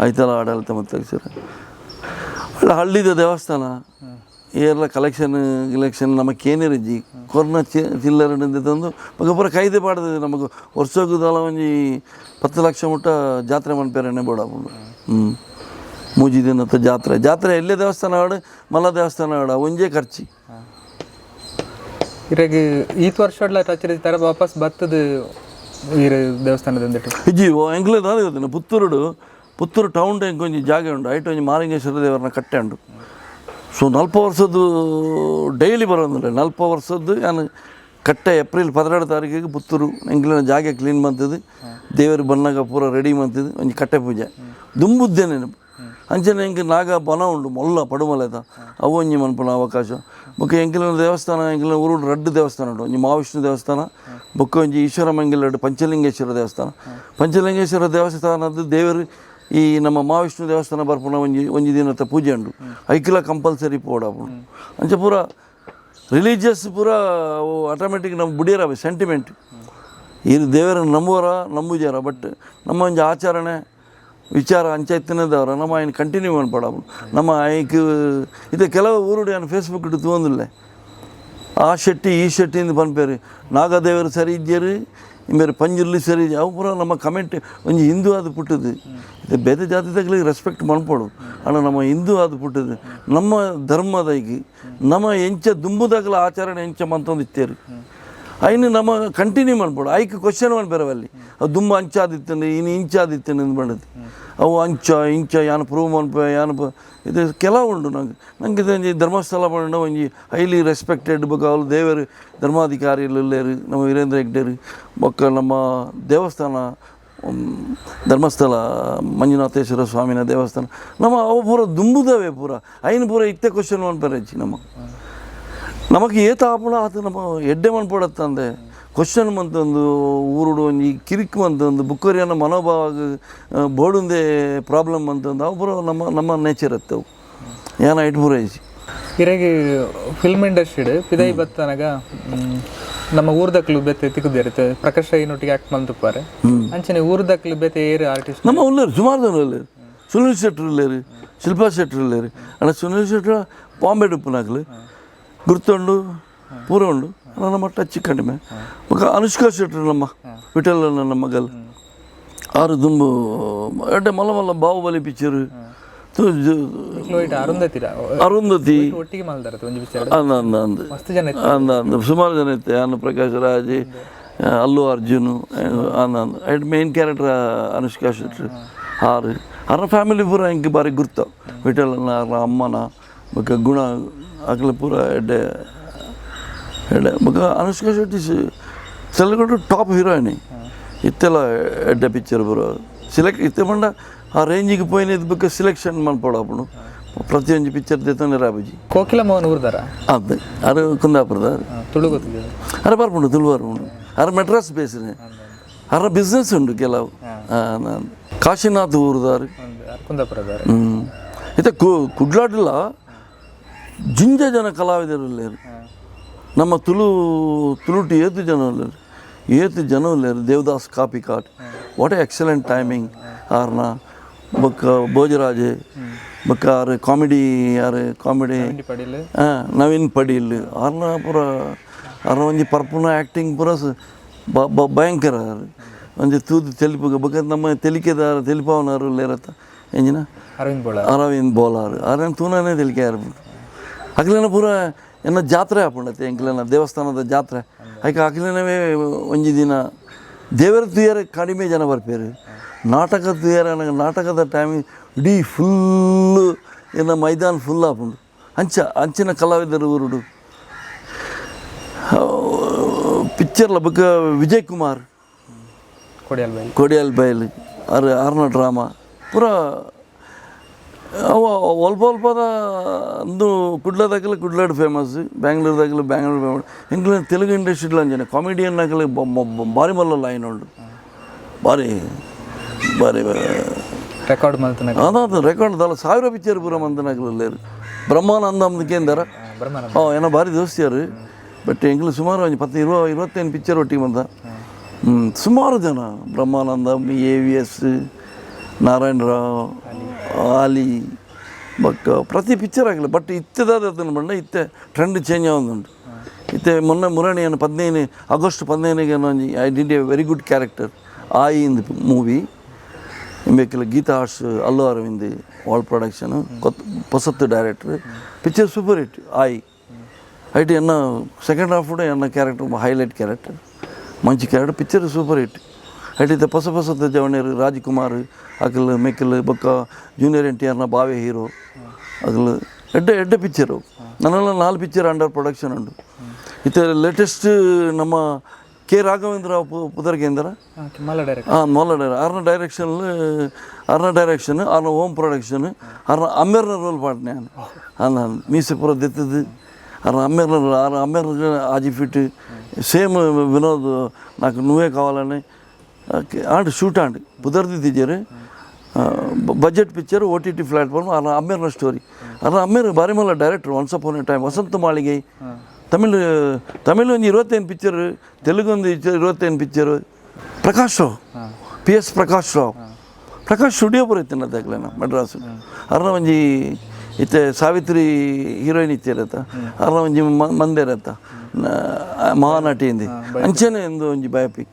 ಐತಲ ಆಡಳಿತ ಮುಕ್ತೇಶ್ವರೆ. ಅಲ್ಲ ಹಳ್ಳಿದ ದೇವಸ್ಥಾನ ಏರ್ಲ ಕಲೆಕ್ಷನ್ ಗಿಲೆಕ್ಷನ್ ನಮಕೇನಿರಿಜ್ಜಿ ಕೊರ್ನ ಚಿಲ್ಲರೆ ತಂದು ಬೊಕ ಪೂರ ಕೈದೆ ಪಾಡ್ದು ನಮಕ್ ವರ್ಷಗ್ ದಾಲ ಒಂಜಿ 10 ಲಕ್ಷ ಮುಟ್ಟ ಜಾತ್ರೆ ಮನ್ಪೆರೆನೆ ಬೋಡಾಪುಂಡು. ಮೂಜಿ ದಿನದ ಜಾತ್ರೆ ಜಾತ್ರೆ ಎಲ್ಲೇ ದೇವಸ್ಥಾನ ಆಡು ಮಲ್ಲ ದೇವಸ್ಥಾನ ಆಡು ಒಂಜೇ ಖರ್ಚಿ. ಇರೆಗ್ ಈತ್ ವರ್ಷಡ್ಲ ಟಚ್ ತರ ವಾಪಸ್ ಬತ್ತದ ಈರ್ ದೇವಸ್ಥಾನದ ಇಜ್ಜಿ ಎಂಕ್ಲೆ ದಾದ ಗೊತ್ತುಂಡ ಪುತ್ತೂರುಡು ಪುತ್ತೂರು ಟೌನ್ ಎಂಕ್ ಒಂಜಿ ಜಾಗೆ ಉಂಡು, ಐಟ್ ಒಂಜಿ ಮಾಲಿಂಗೇಶ್ವರ ದೇವರನ್ನ ಕಟ್ಟೆ ಉಂಡು. ಸೊ ನಲ್ಪ ವರ್ಷದ್ದು ಡೈಲಿ ಬರೋಂದಿಲ್ಲ. ನಲ್ಪ ವರ್ಷದ್ದು ಯಾನ್ ಕಟ್ಟೆ ಏಪ್ರಿಲ್ 12 ತಾರೀಕಿಗೆ ಪುತ್ತೂರು ಎಂಕ್ಲೆನ ಜಾಗೆ ಕ್ಲೀನ್ ಮಂತದ್ದು, ದೇವರು ಬನ್ನಾಗ ಪೂರ ರೆಡಿ ಮಂತದ್ದು, ಒಂಜಿ ಕಟ್ಟೆ ಪೂಜೆ ದುಂಬುದ್ದೆ ನೆನಪು. ಅಂಚನೆ ಎಂಕ್ ನಾಗ ಬನ ಉಂಡು ಮೊಲ್ಲ ಪಡುಮಲೆದ ಅವು ಒಂಜಿ ಮನ್ಪುನ ಅವಕಾಶ. ಬೊಕ್ಕ ಎಂಕ್ಲೆನ ದೇವಸ್ಥಾನ ಎಂಕ್ಲೆನ ಊರುಡು ರಡ್ಡ್ ದೇವಸ್ಥಾನ ಉಂಡು, ಒಂಜಿ ಮಹಾವಿಷ್ಣು ದೇವಸ್ಥಾನ ಬೊಕ್ಕ ಒಂಜಿ ಈಶ್ವರ ಮಂಗಿಲಡ್ ಪಂಚಲಿಂಗೇಶ್ವರ ದೇವಸ್ಥಾನ. ಪಂಚಲಿಂಗೇಶ್ವರ ದೇವಸ್ಥಾನದ ದೇವರು ಈ ನಮ್ಮ ಮಹಾವಿಷ್ಣು ದೇವಸ್ಥಾನ ಬರ್ಪುನ ಒಂಜಿ ಒಂಜಿ ದಿನದ ಪೂಜೆ ಉಂಡು, ಐಕ್ಲ ಕಂಪಲ್ಸರಿ ಪೋಡಾಪುಂಡು. ಅಂಚ ಪೂರ ರಿಲೀಜಿಯಸ್ ಪೂರ ಅವು ಆಟೋಮೆಟಿಕ್ ನಮ್ಮ ಬುಡಿಯರ ಸೆಂಟಿಮೆಂಟ್. ಈ ದೇವರನ್ನು ನಂಬುವರ ನಂಬುಜಾರ, ಬಟ್ ನಮ್ಮ ಒಂಜಿ ಆಚರಣೆ ವಿಚಾರ ಅಂಚ ಇತ್ತಿನದವರ ನಮ್ಮ ಐನ್ ಕಂಟಿನ್ಯೂ ಮನ್ಪಡಾಪುಂಡು. ನಮ್ಮ ಐಕ್ ಇದು ಕೆಲವು ಊರುಡು ಯಾನ್ ಫೇಸ್ಬುಕ್ ಇಟ್ಟು ತೂವೊಂದುಲ್ಲೆ, ಆ ಶೆಟ್ಟಿ ಈ ಶೆಟ್ಟಿ ಇಂದ್ ಪನ್ಪೆರ್, ನಾಗದೇವರು ಸರಿ ಇಜ್ಜೆರ್ ಇಂಬೆರ್ ಪಂಜುರ್ಲಿ ಸರಿ ಇಜ್ಜೆ. ಅವು ಪೂರ ನಮ್ಮ ಕಮೆಂಟ್. ಒಂಜಿ ಹಿಂದೂ ಆದ್ ಪುಟ್ಟುದು ಇದು ಬೇತೆ ಜಾತಿದಕ್ಲೆಗ್ ರೆಸ್ಪೆಕ್ಟ್ ಮನ್ಪೊಡು, ಆಂಡ ನಮ್ಮ ಹಿಂದೂ ಆದ್ ಪುಟ್ಟುದು ನಮ್ಮ ಧರ್ಮದೈಗ್ ನಮ್ಮ ಎಂಚ ದುಂಬುದಕ್ಲ ಆಚರಣೆ ಎಂಚ ಮಂತೊಂದು ಇತ್ತೆರ್ ಐನ್ ನಮ್ಮ ಕಂಟಿನ್ಯೂ ಮನ್ಪೊಡು. ಐಕ್ ಕ್ವಶನ್ ಮನ್ಪೆರವಲ್ಲಿ ಅವು ದುಂಬು ಅಂಚಾದಿತ್ತಂಡು ಇನಿ ಇಂಚಾದಿತ್ತಂಡು ಇಂದ್ ಪಂಡದು. ಅವು ಅಂಚ ಇಂಚ ಯಾನ್ ಪ್ರೂವ್ ಮನ್ಪೆ ಯಾನ್ ಇದು ಕೆಲವು ಉಂಡು. ನಂಗೆ ನಂಗೆ ಇದು ಒಂಜಿ ಧರ್ಮಸ್ಥಳ ಪಂಡ ಒಂಜಿ ಹೈಲಿ ರೆಸ್ಪೆಕ್ಟೆಡ್. ಬೊಕ್ಕ ಅವ್ಲು ದೇವರು ಧರ್ಮಾಧಿಕಾರಿಲು ಉಲ್ಲೆರ್ ನಮ್ಮ ವೀರೇಂದ್ರ ಹೆಗ್ಡೆರ್. ಬೊಕ್ಕ ನಮ್ಮ ದೇವಸ್ಥಾನ ಧರ್ಮಸ್ಥಳ ಮಂಜುನಾಥೇಶ್ವರ ಸ್ವಾಮಿನ ದೇವಸ್ಥಾನ ನಮ್ಮ ಅವು ಪೂರ ದುಂಬುದವೇ ಪೂರ ಐನ್ ಪೂರ ಇತ್ತೆ ಕ್ವಶನ್ ಮನ್ಪೆರಜ್ಜಿ. ನಮ್ಮ ನಮಕ್ ಏತ್ ಆಪುಂಡ ಆತ್ ನಮ್ಮ ಎಡ್ಡೆ ಮನ್ಪೊಡತ್ತಂದೆ ಕ್ವಶನ್ ಮಂತೊಂದು ಊರುಡು ಒಂಜಿ ಕಿರಿಕ್ ಮಂತೊಂದು ಬುಕ್ಕೊರಿಯನ ಮನೋಭಾವ ಬೋಡುಂದೇ ಪ್ರಾಬ್ಲಮ್ ಮಂತೊಂದು ಅವು ಪೂರ ನಮ್ಮ ನಮ್ಮ ನೇಚರ್ ಅತ್ತವು ಏನ ಐಟ್ ಪೂರ ಇಜ್ಜಿ. ಇರೆಗ್ ಫಿಲ್ಮ್ ಇಂಡಸ್ಟ್ರಿಡ್ ಪಿದೈ ಬತ್ತನಗ ನಮ್ಮ ಊರ್ದಕ್ಲು ಬೇತೆ ತಿಕ್ಕುದೇರ್ ಪ್ರಕಾಶ್ ರೈ ನೊಟ್ಟಿಗೆ ಆಕ್ಟ್ ಮಂತುಪಾರೆ. ಅಂಚನೆ ಊರ್ದಕ್ಲು ಬೇತೆ ಏರ್ ಆರ್ಟಿಸ್ಟ್? ನಮ್ಮ ಉಲ್ಲೇರು ಸುಮಾರು ಜನ ಉಲ್ಲೇರು, ಸುನಿಲ್ ಶೆಟ್ಟರ್ ಉಲ್ಲೇರು, ಶಿಲ್ಪಾ ಶೆಟ್ಟರ್ ಉಲ್ಲೇರು. ಅಣ್ಣ ಸುನಿಲ್ ಶೆಟ್ಟರ್ ಬಾಂಬೆ ಉಪ್ಪುನಾಕ್ಲು ಗುರ್ತುಂಡು ಪೂರ ಉಂಡು. ನಮ್ಮ ಟಚ್ ಕಡಿಮೆ. ಬೊಕ ಅನುಷ್ಕಾ ಶೆಟ್ಟಿ ನಮ್ಮ ವಿಠಲ ನನ್ನ ಮಗಲ್ ಆರು ದುಂಬು ಎಡ್ಡೆ ಮಲ್ಲ ಮಲ್ಲ ಬಾಹುಬಲಿ ಪಿಕ್ಚರ್. ಲೋಯಿಟ್ ಅರುಂಧತಿರ? ಅರುಂಧತಿ. ಒಟ್ಟಿಗೆ ಮಲ್ದಾರ ಒಂಜಿ ಪಿಕ್ಚರ್. ಅಂದ ಅಂದ ಅಂದ್. ಮಸ್ತ್ ಜನ ಇತ್ತು. ಅಂದ ಅಂದ್, ಸುಮಾರು ಜನ ಇತ್ತೆ. ಅನ್ನು ಪ್ರಕಾಶ್ ರಾಜ್, ಅಲ್ಲು ಅರ್ಜುನ್, ಅಂದ ಅಂದ್. ಐಟ್ ಮೇನ್ ಕ್ಯಾರೆಕ್ಟರ್ ಅನುಷ್ಕಾ ಶೆಟ್ಟಿ. ಆರು ಅರ ಫ್ಯಾಮಿಲಿ ಪೂರ ಎಂಕ್ ಬಾರಿ ಗುರ್ತ. ವಿಠಲನ ಅರ ಅಮ್ಮನ ಬೊಕ ಗುಣ ಅಕ್ಲೆ ಪೂರ ಎಡ್ಡೆ ಎಡ್ಡೆ. ಬೊಕ ಅನುಷ್ಕಾ ಶೆಟ್ಟಿ ತೆಲುಗುಡು ಟಾಪ್ ಹೀರೋಯಿನ್. ಇತ್ತೆಲ್ಲ ಎಡ್ಡೆ ಪಿಕ್ಚರ್ ಪೂರ ಸಿಲೆಕ್ಟ್ ಇತ್ತೆ ಪಂಡ ಆ ರೇಂಜಿಗೆ ಪೋಯಿನ ಬೊಕ ಸಿಲೆಕ್ಷನ್ ಮನ್ಪೊಡು ಪ್ರತಿಯೊಂಜಿ ಪಿಕ್ಚರ್ ದೆತ್ತೊಂದು ರಾಬುಜಿ. ಕೋಕಿಲ ಮೋಹನ್ ಊರ್ದಾರ? ಅದು ಅರು ಕುಂದಾಪುರದ. ತುಳು ಗೊತ್ತಿದೆ? ಅರೆ ಬರ್ಪುಂಡು, ತುಳು ಬರ್ಪುಂಡು. ಅರೆ ಮೆಡ್ರಾಸ್ ಬೇಸಿನ, ಅರ ಬಿಸ್ನೆಸ್ ಉಂಡು ಕೆಲವು. ಕಾಶಿನಾಥ್ ಊರುದಾರು. ಕುಂದಾಪುರದಾರ. ಹ್ಞೂ, ಇತ್ತೆ ಕುಡ್ಲಾಡಿಲ್ಲ ಜಿಂಜ ಜನ ಕಲಾವಿದರು ಉಲ್ಲೇರು. ನಮ್ಮ ತುಳು ತುಳುಟು ಏತು ಜನ ಉಲ್ಲೇರು, ಏತು ಜನ ಉಲ್ಲೇರು. Devadas Kapikad, what a excellent timing ಆರ್ನ. ಬೊಕ್ಕ ಭೋಜರಾಜ್, ಬೊಕ್ಕ ಆರು ಕಾಮಿಡಿ, ಆರು ಕಾಮಿಡಿ. ಪಡಿಲ್. ಹಾಂ, ನವೀನ್ ಪಡೀಲ್ ಆರ್ನ ಪೂರ, ಆರ್ನ ಒಂಜಿ ಪರ್ಪುನ ಆ್ಯಕ್ಟಿಂಗ್ ಪೂರ ಭಯಂಕರ. ಆರ್ ಒಂಜಿ ತೂದು ತೆಲಿಪುಗ. ಬೊಕ್ಕ ನಮ್ಮ ತೆಲಿಕೆದಾರ ತೆಲಿಪಾವನಾರು ಉಲ್ಲೇರತ್ತ ಎಂಜಿನ? ಅರವಿಂದ್ ಬೋಳ. ಅರವಿಂದ್ ಬೋಲಾರ್. ಆರ್ನ ತೂನನೇ ತೆಲಿಕೆ ಆರ್ಪುಂಡು. ಅಕ್ಲೆನ ಪೂರ ಎನ್ನ ಜಾತ್ರೆ ಆಪುಂಡತ್ತೆ, ಎಂಕ್ಲೆನ ದೇವಸ್ಥಾನದ ಜಾತ್ರೆ. ಐಕೆ ಅಕ್ಲೆನವೇ ಒಂಜಿ ದಿನ ದೇವರ ತೂಯರೆ ಕಡಿಮೆ ಜನ ಬರ್ಪೇರು. ನಾಟಕ ತೂಯರೆ ನಾಟಕದ ಟೈಮ್ ಇಡೀ ಫುಲ್ಲು ಎನ್ನ ಮೈದಾನ ಫುಲ್ ಆಪುಂಡು. ಅಂಚ ಅಂಚಿನ ಕಲಾವಿದರು ಊರುಡು ಪಿಕ್ಚರ್ಲ. ಬೊಕ್ಕ ವಿಜಯ್ ಕುಮಾರ್. ಕೊಡಿಯಲ್ ಬೈಲ್. ಕೊಡಿಯಲ್ ಬೈಲ್ ಅರ್ ಆರ್ನ ಡ್ರಾಮಾ ಪೂರ ಅವ ಒಲ್ಪ ಒಲ್ಪದ. ಅಂದು ಕುಡ್ಲದಾಗಲ ಕುಡ್ಲಾಡ್ ಫೇಮಸ್, ಬ್ಯಾಂಗ್ಳೂರ್ದಾಗಲ ಬ್ಯಾಂಗ್ಳೂರ್ ಫೇಮಸ್. ಎಂಕ್ಲೆ ತೆಲುಗು ಇಂಡಸ್ಟ್ರಿಡ್ಲ ಅಂಚನೆ ಕಾಮಿಡಿಯನ್ ಅಕಲೆ ಬಾರಿ ಮಲ್ಲ ಲೈನ್ ಉಂಡು, ಬಾರಿ ಬಾರಿ. ರೆಕಾರ್ಡ್ ಮಲ್ತನ. ಅದಾದ ರೆಕಾರ್ಡ್ ದಲ್ಲ ಸಾವಿರ ಪಿಕ್ಚರ್ ಪೂರ ಮಂದನಕಲು ಉಲ್ಲೇರು. ಬ್ರಹ್ಮಾನಂದ ಕೇಂದ್ರ. ಬ್ರಹ್ಮಾನಂದ. ಹಾಂ, ಏನೋ ಭಾರಿ ದೋಸ್ತಿಯರು. ಬಟ್ ಎಂಕ್ಲು ಸುಮಾರು ಒಂಜಿ 10 20 25 ಪಿಕ್ಚರ್ ಒಟ್ಟಿಗೆ ಬಂದ. ಸುಮಾರು ಜನ, ಬ್ರಹ್ಮಾನಂದ, ಎವಿಎಸ್, ನಾರಾಯಣ ರಾವ್, ಆಲಿ, ಬೊಕ್ಕ ಪ್ರತಿ ಪಿಕ್ಚರ್ ಆಗಲಿ. ಬಟ್ ಇತ್ತೆದಾದ ಪಂಡ ಇತ್ತೆ ಟ್ರೆಂಡ್ ಚೇಂಜ್ ಆವೊಂದುಂಡು. ಇತ್ತೆ ಮೊನ್ನೆ ಮುರಣಿಯನ್ನು 15 ಆಗಸ್ಟ್ 15ಗೆ ಒಂಜಿ I did a very good character ಆಯಿ in movie. ಇಂಬೇಕೆಲ್ಲ Gita arts, Allu Arvind wall production, ಕೊತ್ ಪೊಸತ್ತು director. Picture super hit ಆಯಿ. ಐಟ್ ಎನ್ನ ಸೆಕೆಂಡ್ ಹಾಫ್ ಕೂಡ ಎನ್ನ character highlight character, ಮಂಚಿ character. Picture super hit. ಐಟ್ ಇತ್ತೆ ಪೊಸ ಪೊಸತ್ತ ಜವಣೇರು, ರಾಜ್ಕುಮಾರ್ ಅಕಲ್ ಮೆಕ್ಕಲ್, ಬೊಕ್ಕ ಜೂನಿಯರ್ ಎನ್‌ಟಿಆರ್ನ ಬಾವೆ ಹೀರೋ ಅಕಲ್. ಎಡ್ಡೆ ಎಡ್ಡೆ ಪಿಕ್ಚರು. ನನ್ನೆಲ್ಲ ನಾಲ್ಕು picture under production ಉಂಟು. ಇತ್ತೆ ಲೇಟೆಸ್ಟ್ ನಮ್ಮ ಕೆ ರಾಘವೇಂದ್ರ ಪುದರ್ಗೇಂದ್ರ. ಮಲ್ಲ ಡೈರೆಕ್ಟ್. ಹಾಂ, ಮೊಲ್ಲ ಡೈರೆ ಆರ್ನ ಡೈರೆಕ್ಷನ್, ಆರ್ನ ಡೈರೆಕ್ಷನ್, ಆರ್ನ ಓಮ್ ಪ್ರೊಡಕ್ಷನ್. ಆರ್ನ ಅಮ್ಮೇರ್ನ ರೋಲ್ ಪಾಡ್ನೆ ಅನ್ನ ಮೀಸೆ ಪೂರ ದೆತ್ತದು. ಆರ್ನ ಅಮ್ಮೇರ್ನ, ಆರ್ನ ಅಮ್ಮೇರ್ನ ಆಜಿ ಫಿಟ್ ಸೇಮ್. ವಿನೋದ್ నాకు నువ్వే కావాలని and shoot and ಪುದರ್ದಿದ್ದೀರಿ. Budget picture, OTT platform. ಆರ್ನ ಅಮ್ಮೇರ್ನ ಸ್ಟೋರಿ. ಆರ್ನ ಅಮ್ಮೇರ್ ಬಾರಿ ಮಲ್ಲ director. Once upon A time, Vasantha Malige Tamil Tamil ಒಂದು 25 ಪಿಕ್ಚರ್, ತೆಲುಗು ಒಂದು 25 picture. Prakash Rao, P S. Prakash Rao, Prakash studio ಬರುತ್ತೆ ದಾಖಲೆನ ಮಡ್ರಾಸ್. ಅರ್ನ ಒಂಜಿ ಇತ್ತೆ ಸಾವಿತ್ರಿ ಹೀರೋಯಿನ್ ಇತ್ತಿರತ್ತ, ಅರ್ನ ಒಂಜಿ ಮಂದೇರತ್ತ ಮಹಾನಟಿ ಇಂದಿ ಅಂಚನೆ ಎಂದು ಒಂಜಿ biopic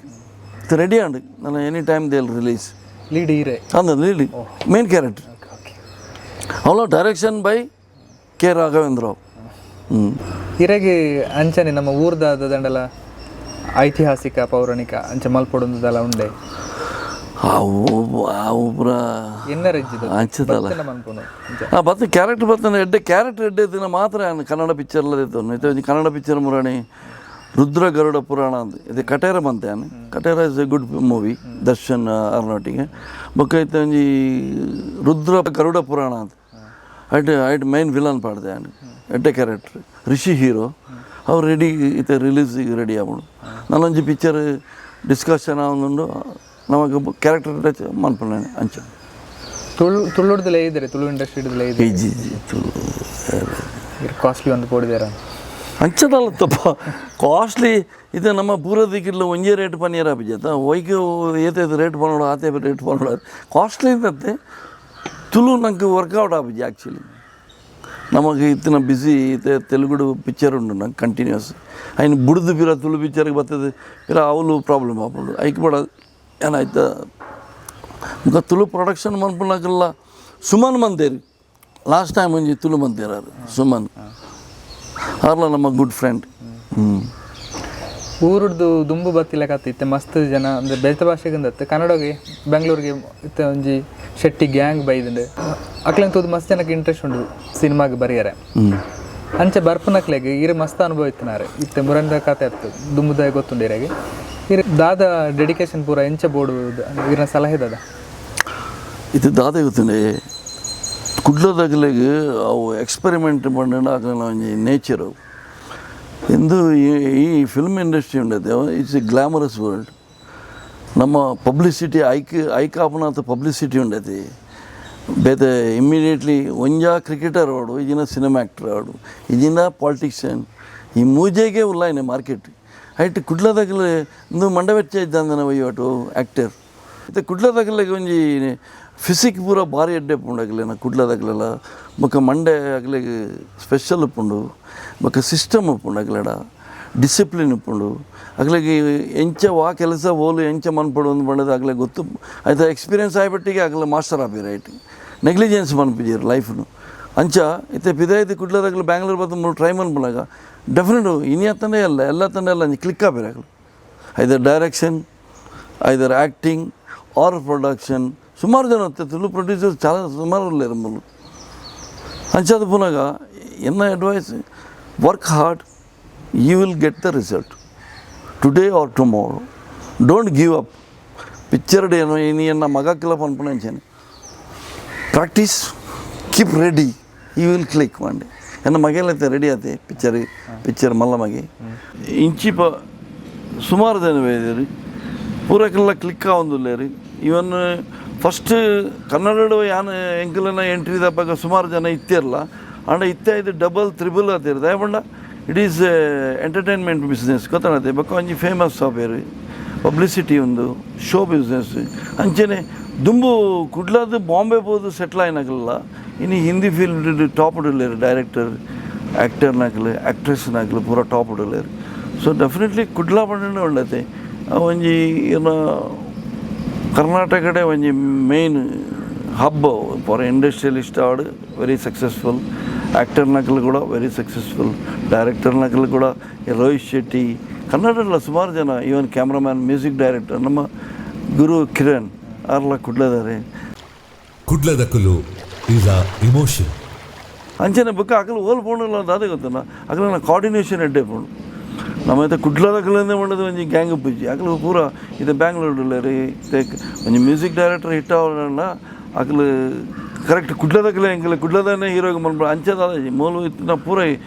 ready and ನನ್ನ any time they release. Lead ಹೀರೆ? ಅಂದ lead main character. ಅವಳ direction by K Raghavendra Rao. ಹ್ಞೂ. ಹಿರೆಗೆ ಅಂಚನೆ ನಮ್ಮ ಊರ್ದಾದ ದಂಡಲ ಐತಿಹಾಸಿಕ ಪೌರಾಣಿಕ ಅಂಚೆ ಮಲ್ಪೊಡೊಂದುದಲ ಉಂಡೆ? ಅವು ಅವು ಪೂರ ಎನ್ನರ ಇಜ್ಜಿದ? ಅಂಚದಲ್ಲ. ಮನ್ಪುನು ಅಂಚ. ಆ ಬತ್ತ ಕ್ಯಾರೆಕ್ಟರ್ ಬತ್ತನ, ಎಡ್ಡೆ ಕ್ಯಾರೆಕ್ಟರ್ ಎಡ್ಡೆ ದಿನ ಮಾತ್ರ ನಾನು ಕನ್ನಡ ಪಿಕ್ಚರ್ಲ ಇತ್ತು. ಇತ್ತೆ ಒಂಜಿ ಕನ್ನಡ ಪಿಕ್ಚರ್ ಮುರಾಣಿ ರುದ್ರ ಗರುಡ ಪುರಾಣ ಅಂತ ಇದು ಕಟೇರ ಬಂತೆ. Katera is a good movie, Darshan ಅರ್ನೋಟಿಗೆ. ಬೊಕ್ಕ ಇತ್ತೆ ಒಂಜಿ ರುದ್ರ ಗರುಡ ಪುರಾಣ ಅಂತ ಐಟ್ ಐಟ್ ಮೈನ್ ವಿಲನ್ ಪಾಡ್ದೆ ನಾನು. ಎಡ್ಡೆ ಕ್ಯಾರೆಕ್ಟರ್, ರಿಷಿ ಹೀರೋ. ಅವ್ರು ರೆಡಿ, ಇತ್ತೆ ರಿಲೀಸಿಗೆ ರೆಡಿ ಆವಡು. ನಾನೊಂಜಿ ಪಿಕ್ಚರ್ ಡಿಸ್ಕಷನ್ ಆವೊಂದುಂಡು, ನಮಗೆ ಕ್ಯಾರೆಕ್ಟರ್ ಟಚ್ ಮನ್ಪುನೆ ಅಂಚ. ತುಳು ತುಳುಡ್ದಲೇ ಇದ್ದಾರೆ, ತುಳು ಇಂಡಸ್ಟ್ರಿಡ್ದಲೇ ಇದೆ? ಇಜ್ಜಿ ಇಜ್ಜಿ, ತುಳು. ಕಾಸ್ಟ್ಲಿ ಒಂದು ಪೋಡಿದಾರ? ಅಂಚದಲ್ಲ ತಪ್ಪ, ಕಾಸ್ಟ್ಲಿ ಇದು ನಮ್ಮ ಪೂರದಿಕ್ಕಿಲ್ಲ. ಒಂಜೇ ರೇಟ್ ಪನ್ನೀರ್ ಆಪಿಜತ್ತ ಒಯ್ಕ್ ಏತೆ ರೇಟ್ ಪನೋಡು, ಆತೆ ರೇಟ್ ಪನೋಡು. ಕಾಸ್ಟ್ಲಿ ಇದ್ದತ್ತೆ. ತುಳು ನಂಗೆ ವರ್ಕೌಟ್ ಆಪಿಜಿ ಆ್ಯಕ್ಚುಲಿ. ನಮಗೆ ಇತ್ತಿನ ಬಿಸಿ ತೆಲುಗುಡು ಪಿಕ್ಚರ್ ಉಂಡು ನಂಗೆ ಕಂಟಿನ್ಯೂಸ್. ಐನ್ ಬುಡ್ದು ಪಿರ ತುಳು ಪಿಕ್ಚರ್ಗೆ ಬರ್ತದೆ ಪಿರ ಅವಲು ಪ್ರಾಬ್ಲಮ್ ಆಪುಂಡು. ಐಕ್ ಬಡ ಏನಾಯ್ತ ಬೊಕ ತುಳು ಪ್ರೊಡಕ್ಷನ್ ಮನ್ಪುನಕಲ್ಲ ಸುಮನ್ ಮಂತೇರಿ ಲಾಸ್ಟ್ ಟೈಮ್ ಒಂಜಿ ತುಳು ಮಂತೇರು ಸುಮನ್ ಆರ್ಲ ನಮ್ಮ ಗುಡ್ ಫ್ರೆಂಡ್. ಊರುಡ್ದು ದುಂಬು ಬತ್ತಿಲಕತ್ತು ಇತ್ತೆ ಮಸ್ತ್ ಜನ ಅಂದ್ರೆ ಬೇತೆ ಭಾಷೆಗೆ ಅಂದತ್ತು ಕನ್ನಡಗೆ ಬೆಂಗಳೂರಿಗೆ ಇತ್ತೆ ಒಂಜಿ ಶೆಟ್ಟಿ ಗ್ಯಾಂಗ್ ಬೈದುಂಡು. ಅಕ್ಲೆನ್ ತೂದು ಮಸ್ತ್ ಜನಕ್ಕೆ ಇಂಟ್ರೆಸ್ಟ್ ಉಂಡು ಸಿನಿಮಾಗೆ ಬರಿಯರೆ. ಅಂಚೆ ಬರ್ಪುನಕ್ಲೆಗ್ ಇರು ಮಸ್ತ್ ಅನುಭವ ಇತ್ತಿನಾರೆ. ಇತ್ತೆ ಮುರಂದ ಕತೆ ಅತ್ತು ದುಂಬುದ ಗೊತ್ತುಂಡು ಇರೆಗೆ. ಇರು ದಾದ ಡೆಡಿಕೇಶನ್ ಪೂರ ಎಂಚ ಬೋಡು ಇರನ ಸಲಹೆ ದಾದ? ಇದು ದಾದ ಗೊತ್ತುಂಡೆ ಕುಡ್ಲದಗಲೆಗ್ ಅವು ಎಕ್ಸ್ಪೆರಿಮೆಂಟ್ ಪಂಡ ಅಕ್ಲೆನ ಒಂಜಿ ನೇಚರ್ ಅವು. ಇಂದು ಈ ಫಿಲ್ಮ್ ಇಂಡಸ್ಟ್ರಿ ಉಂಡತೆ it's A glamorous world. ನಮ್ಮ ಪಬ್ಲಿಸಿಟಿ ಐಕ್ ಐಕ್ ಆಪುನಾತ್ ಪಬ್ಲಿಸಿಟಿ ಉಂಡತಿ. ಬೇತೆ ಇಮ್ಮಿಡಿಯೇಟ್ಲಿ ಒಂಜಾ ಕ್ರಿಕೆಟರ್ ಆವಡು, ಇಜಿನ ಸಿನಿಮಾ ಆ್ಯಕ್ಟರ್ ಆವಡು, ಇಜಿನ ಪಾಲಿಟಿಷಿಯನ್, ಈ ಮೂಜೆಗೆ ಉಲ್ಲಾಯಿನ ಮಾರ್ಕೆಟ್. ಐಟ್ ಕುಡ್ಲದಗಲೆ ಇಂದು ಮಂಡವೆಚ್ಚ ಇದ್ದಂದನ ವಹಿವಾಟು ಆ್ಯಕ್ಟರ್. ಇತ್ತೆ ಕುಡ್ಲದಗಲೆಗ್ ಒಂಜಿ ಫಿಸಿಕ್ ಪೂರ ಭಾರಿ ಎಡ್ಡೆ ಉಪ್ಪುಂಡು ಅಗಲೆನ ಕುಡ್ಲದಗಲೆಲ್ಲ. ಬೊಕ ಮಂಡೆ ಅಗಲೆಗ್ ಸ್ಪೆಷಲ್ ಉಪ್ಪುಂಡು. ಬೊಕ ಸಿಸ್ಟಮ್ ಉಪ್ಪುಂಡು ಅಗಲೆಡ, ಡಿಸಿಪ್ಲಿನ್ ಉಪ್ಪುಂಡು ಅಗಲೆಗ್. ಎಂಚ ವಾ ಕೆಲಸ ಓಲು ಎಂಚ ಮನ್ಪೊಡು ಅಂದ್ ಪಂಡದು ಅಗಲೆಗ್ ಗೊತ್ತು. ಐತ ಎಕ್ಸ್ಪೀರಿಯನ್ಸ್ ಆಯ್ಬಟ್ಟಿಗೆ ಅಗಲ ಮಾಸ್ಟರ್ ಆಪೆರ್. ಐಟ್ ನೆಗ್ಲಿಜೆನ್ಸ್ ಮನ್ಪುಜೆರ್ ಲೈಫ್ನು. ಅಂಚ ಇತ್ತೆ ಪಿದಾಯ್ದು ಕುಡ್ಲದಗಲು ಬ್ಯಾಂಗ್ಳೂರ್ ಬತ್ತು ಮೂಲು ಟ್ರೈ ಮನ್ಪುನಗ ಡೆಫಿನೆಟ್ ಇನಿ ಅತ್ತಂಡೆ ಎಲ್ಲ ಎಲ್ಲ ತಂಡ ಎಲ್ಲ ಒಂಜಿ click ಆಪೆರ್ ಅಗಲು. Either direction, either acting or production. ಸುಮಾರು ಜನ ತುಳು ಪ್ರೊಡ್ಯೂಸರ್ಸ್ చాలా ಸುಮಾರು ಉಲ್ಲೆರ್ ಮೂಲು. ಅಂಚಾದ ಪುನಗ ಎನ್ನ advice, work hard, you will get the result today or tomorrow. Don't give up. Picture ಏನು ಇನಿ ಎನ್ನ ಮಗಕ್ಕೆಲ್ಲ ಪನ್ಪುನ ಅಂಚನೆ, practice, keep ready, you will click one day. ಎನ್ನ ಮಗೆಲ್ಲ ರೆಡಿ ಆತೆ ಪಿಕ್ಚರ್ ಪಿಕ್ಚರ್ ಮಲ್ಲ ಮಗೆ. ಇಂಚಿಪ ಸುಮಾರು ಜನ ಬೈದೇರಿ, ಪೂರಕ್ಕೆಲ್ಲ ಕ್ಲಿಕ್ ಆವೊಂದುಲ್ಲೇರಿ. ಇವನ್ ಫಸ್ಟ್ ಕನ್ನಡ ಯಾನ್ ಎಂಕಲೆನ ಎಂಟ್ರಿ ದಪ್ಪಗ ಸುಮಾರು ಜನ ಇತ್ತಿರಲ್ಲ. ಆಂಡ ಇತ್ತೆ ಇದು ಡಬಲ್ ತ್ರಿಬಲ್ ಆತಿರ್. ದಾಯೆ ಪಂಡ it is entertainment business ಗೊತ್ತಾಗತ್ತೆ. ಬೊಕ್ಕ ಒಂಜಿ ಫೇಮಸ್ ಆಪೇರು, ಪಬ್ಲಿಸಿಟಿ ಒಂದು ಶೋ ಬಿಸ್ನೆಸ್. ಅಂಚನೆ ದುಂಬು ಕುಡ್ಲದ ಬಾಂಬೆ ಪೋದು ಸೆಟ್ಲ್ ಆಯ್ನಕಲ್ಲ ಇನ್ನು ಹಿಂದಿ ಫೀಲ್ಡ್ ಟಾಪ್ ಉಲ್ಲೇರು. ಡೈರೆಕ್ಟರ್, ಆ್ಯಕ್ಟರ್ ನಕಲು, ಆ್ಯಕ್ಟ್ರೆಸ್ ನಕಲು ಪೂರ ಟಾಪ್ ಉಲ್ಲೇರು. ಸೊ ಡೆಫಿನೆಟ್ಲಿ ಕುಡ್ಲ ಪಂಡನೆ ಉಳ್ಳತೆ ಒಂಜಿ ಏನ ಕರ್ನಾಟಕಡೆ ಒಂಜಿ main hub for industrialist ಆವಡ್, very successful actor ನಕಲು ಕೂಡ, very successful director ನಕಲು ಕೂಡ. ಈ ರೋಹಿತ್ ಶೆಟ್ಟಿ, ಕನ್ನಡಲ್ಲ ಸುಮಾರು ಜನ, ಇವನ್ ಕ್ಯಾಮ್ರಾಮ್ಯಾನ್, ಮ್ಯೂಸಿಕ್ ಡೈರೆಕ್ಟರ್ ನಮ್ಮ ಗುರು ಕಿರಣ್ ಆರ್ಲ ಕುಡ್ಲದಾರೆ. ಕುಡ್ಲದಕುಲು is a emotion. ಅಂಚನೆ ಬೊಕ್ಕ ಅಕಲು ಓಲ್ ಪೋಂಡಲ್ಲ ದಾದೆ ಗೊತ್ತಲ್ಲ, ಅಕಲನ ಕೋಆರ್ಡಿನೇಷನ್ ಎಡ್ಡೆ ಪೋಂಡು. ನಮ್ಮ ಕುಡ್ಲದಕಲಂದೇ ಪಂಡದು ಒಂಜಿ ಗ್ಯಾಂಗ್ ಉಪ್ಪುಜಿ. ಅಕಲು ಪೂರ ಇದು ಬ್ಯಾಂಗ್ಳೂರ್ ಉಲ್ಲೆರ್. ಇತ್ತೆ ಒಂಜಿ ಮ್ಯೂಸಿಕ್ ಡೈರೆಕ್ಟರ್ ಹಿಟ್ ಆವಡಂಡ ಅಕಲು ಕರೆಕ್ಟ್ ಕುಡ್ಲದಕಲೆ ಎಂಕಲೆ ಕುಡ್ಲದನೇ ಹೀರೋಗೆ ಮನ್ಪ ಅಂಚೆ ದಾದ ಮೂಲು ಇತ್ತಿನ ಪೂರ.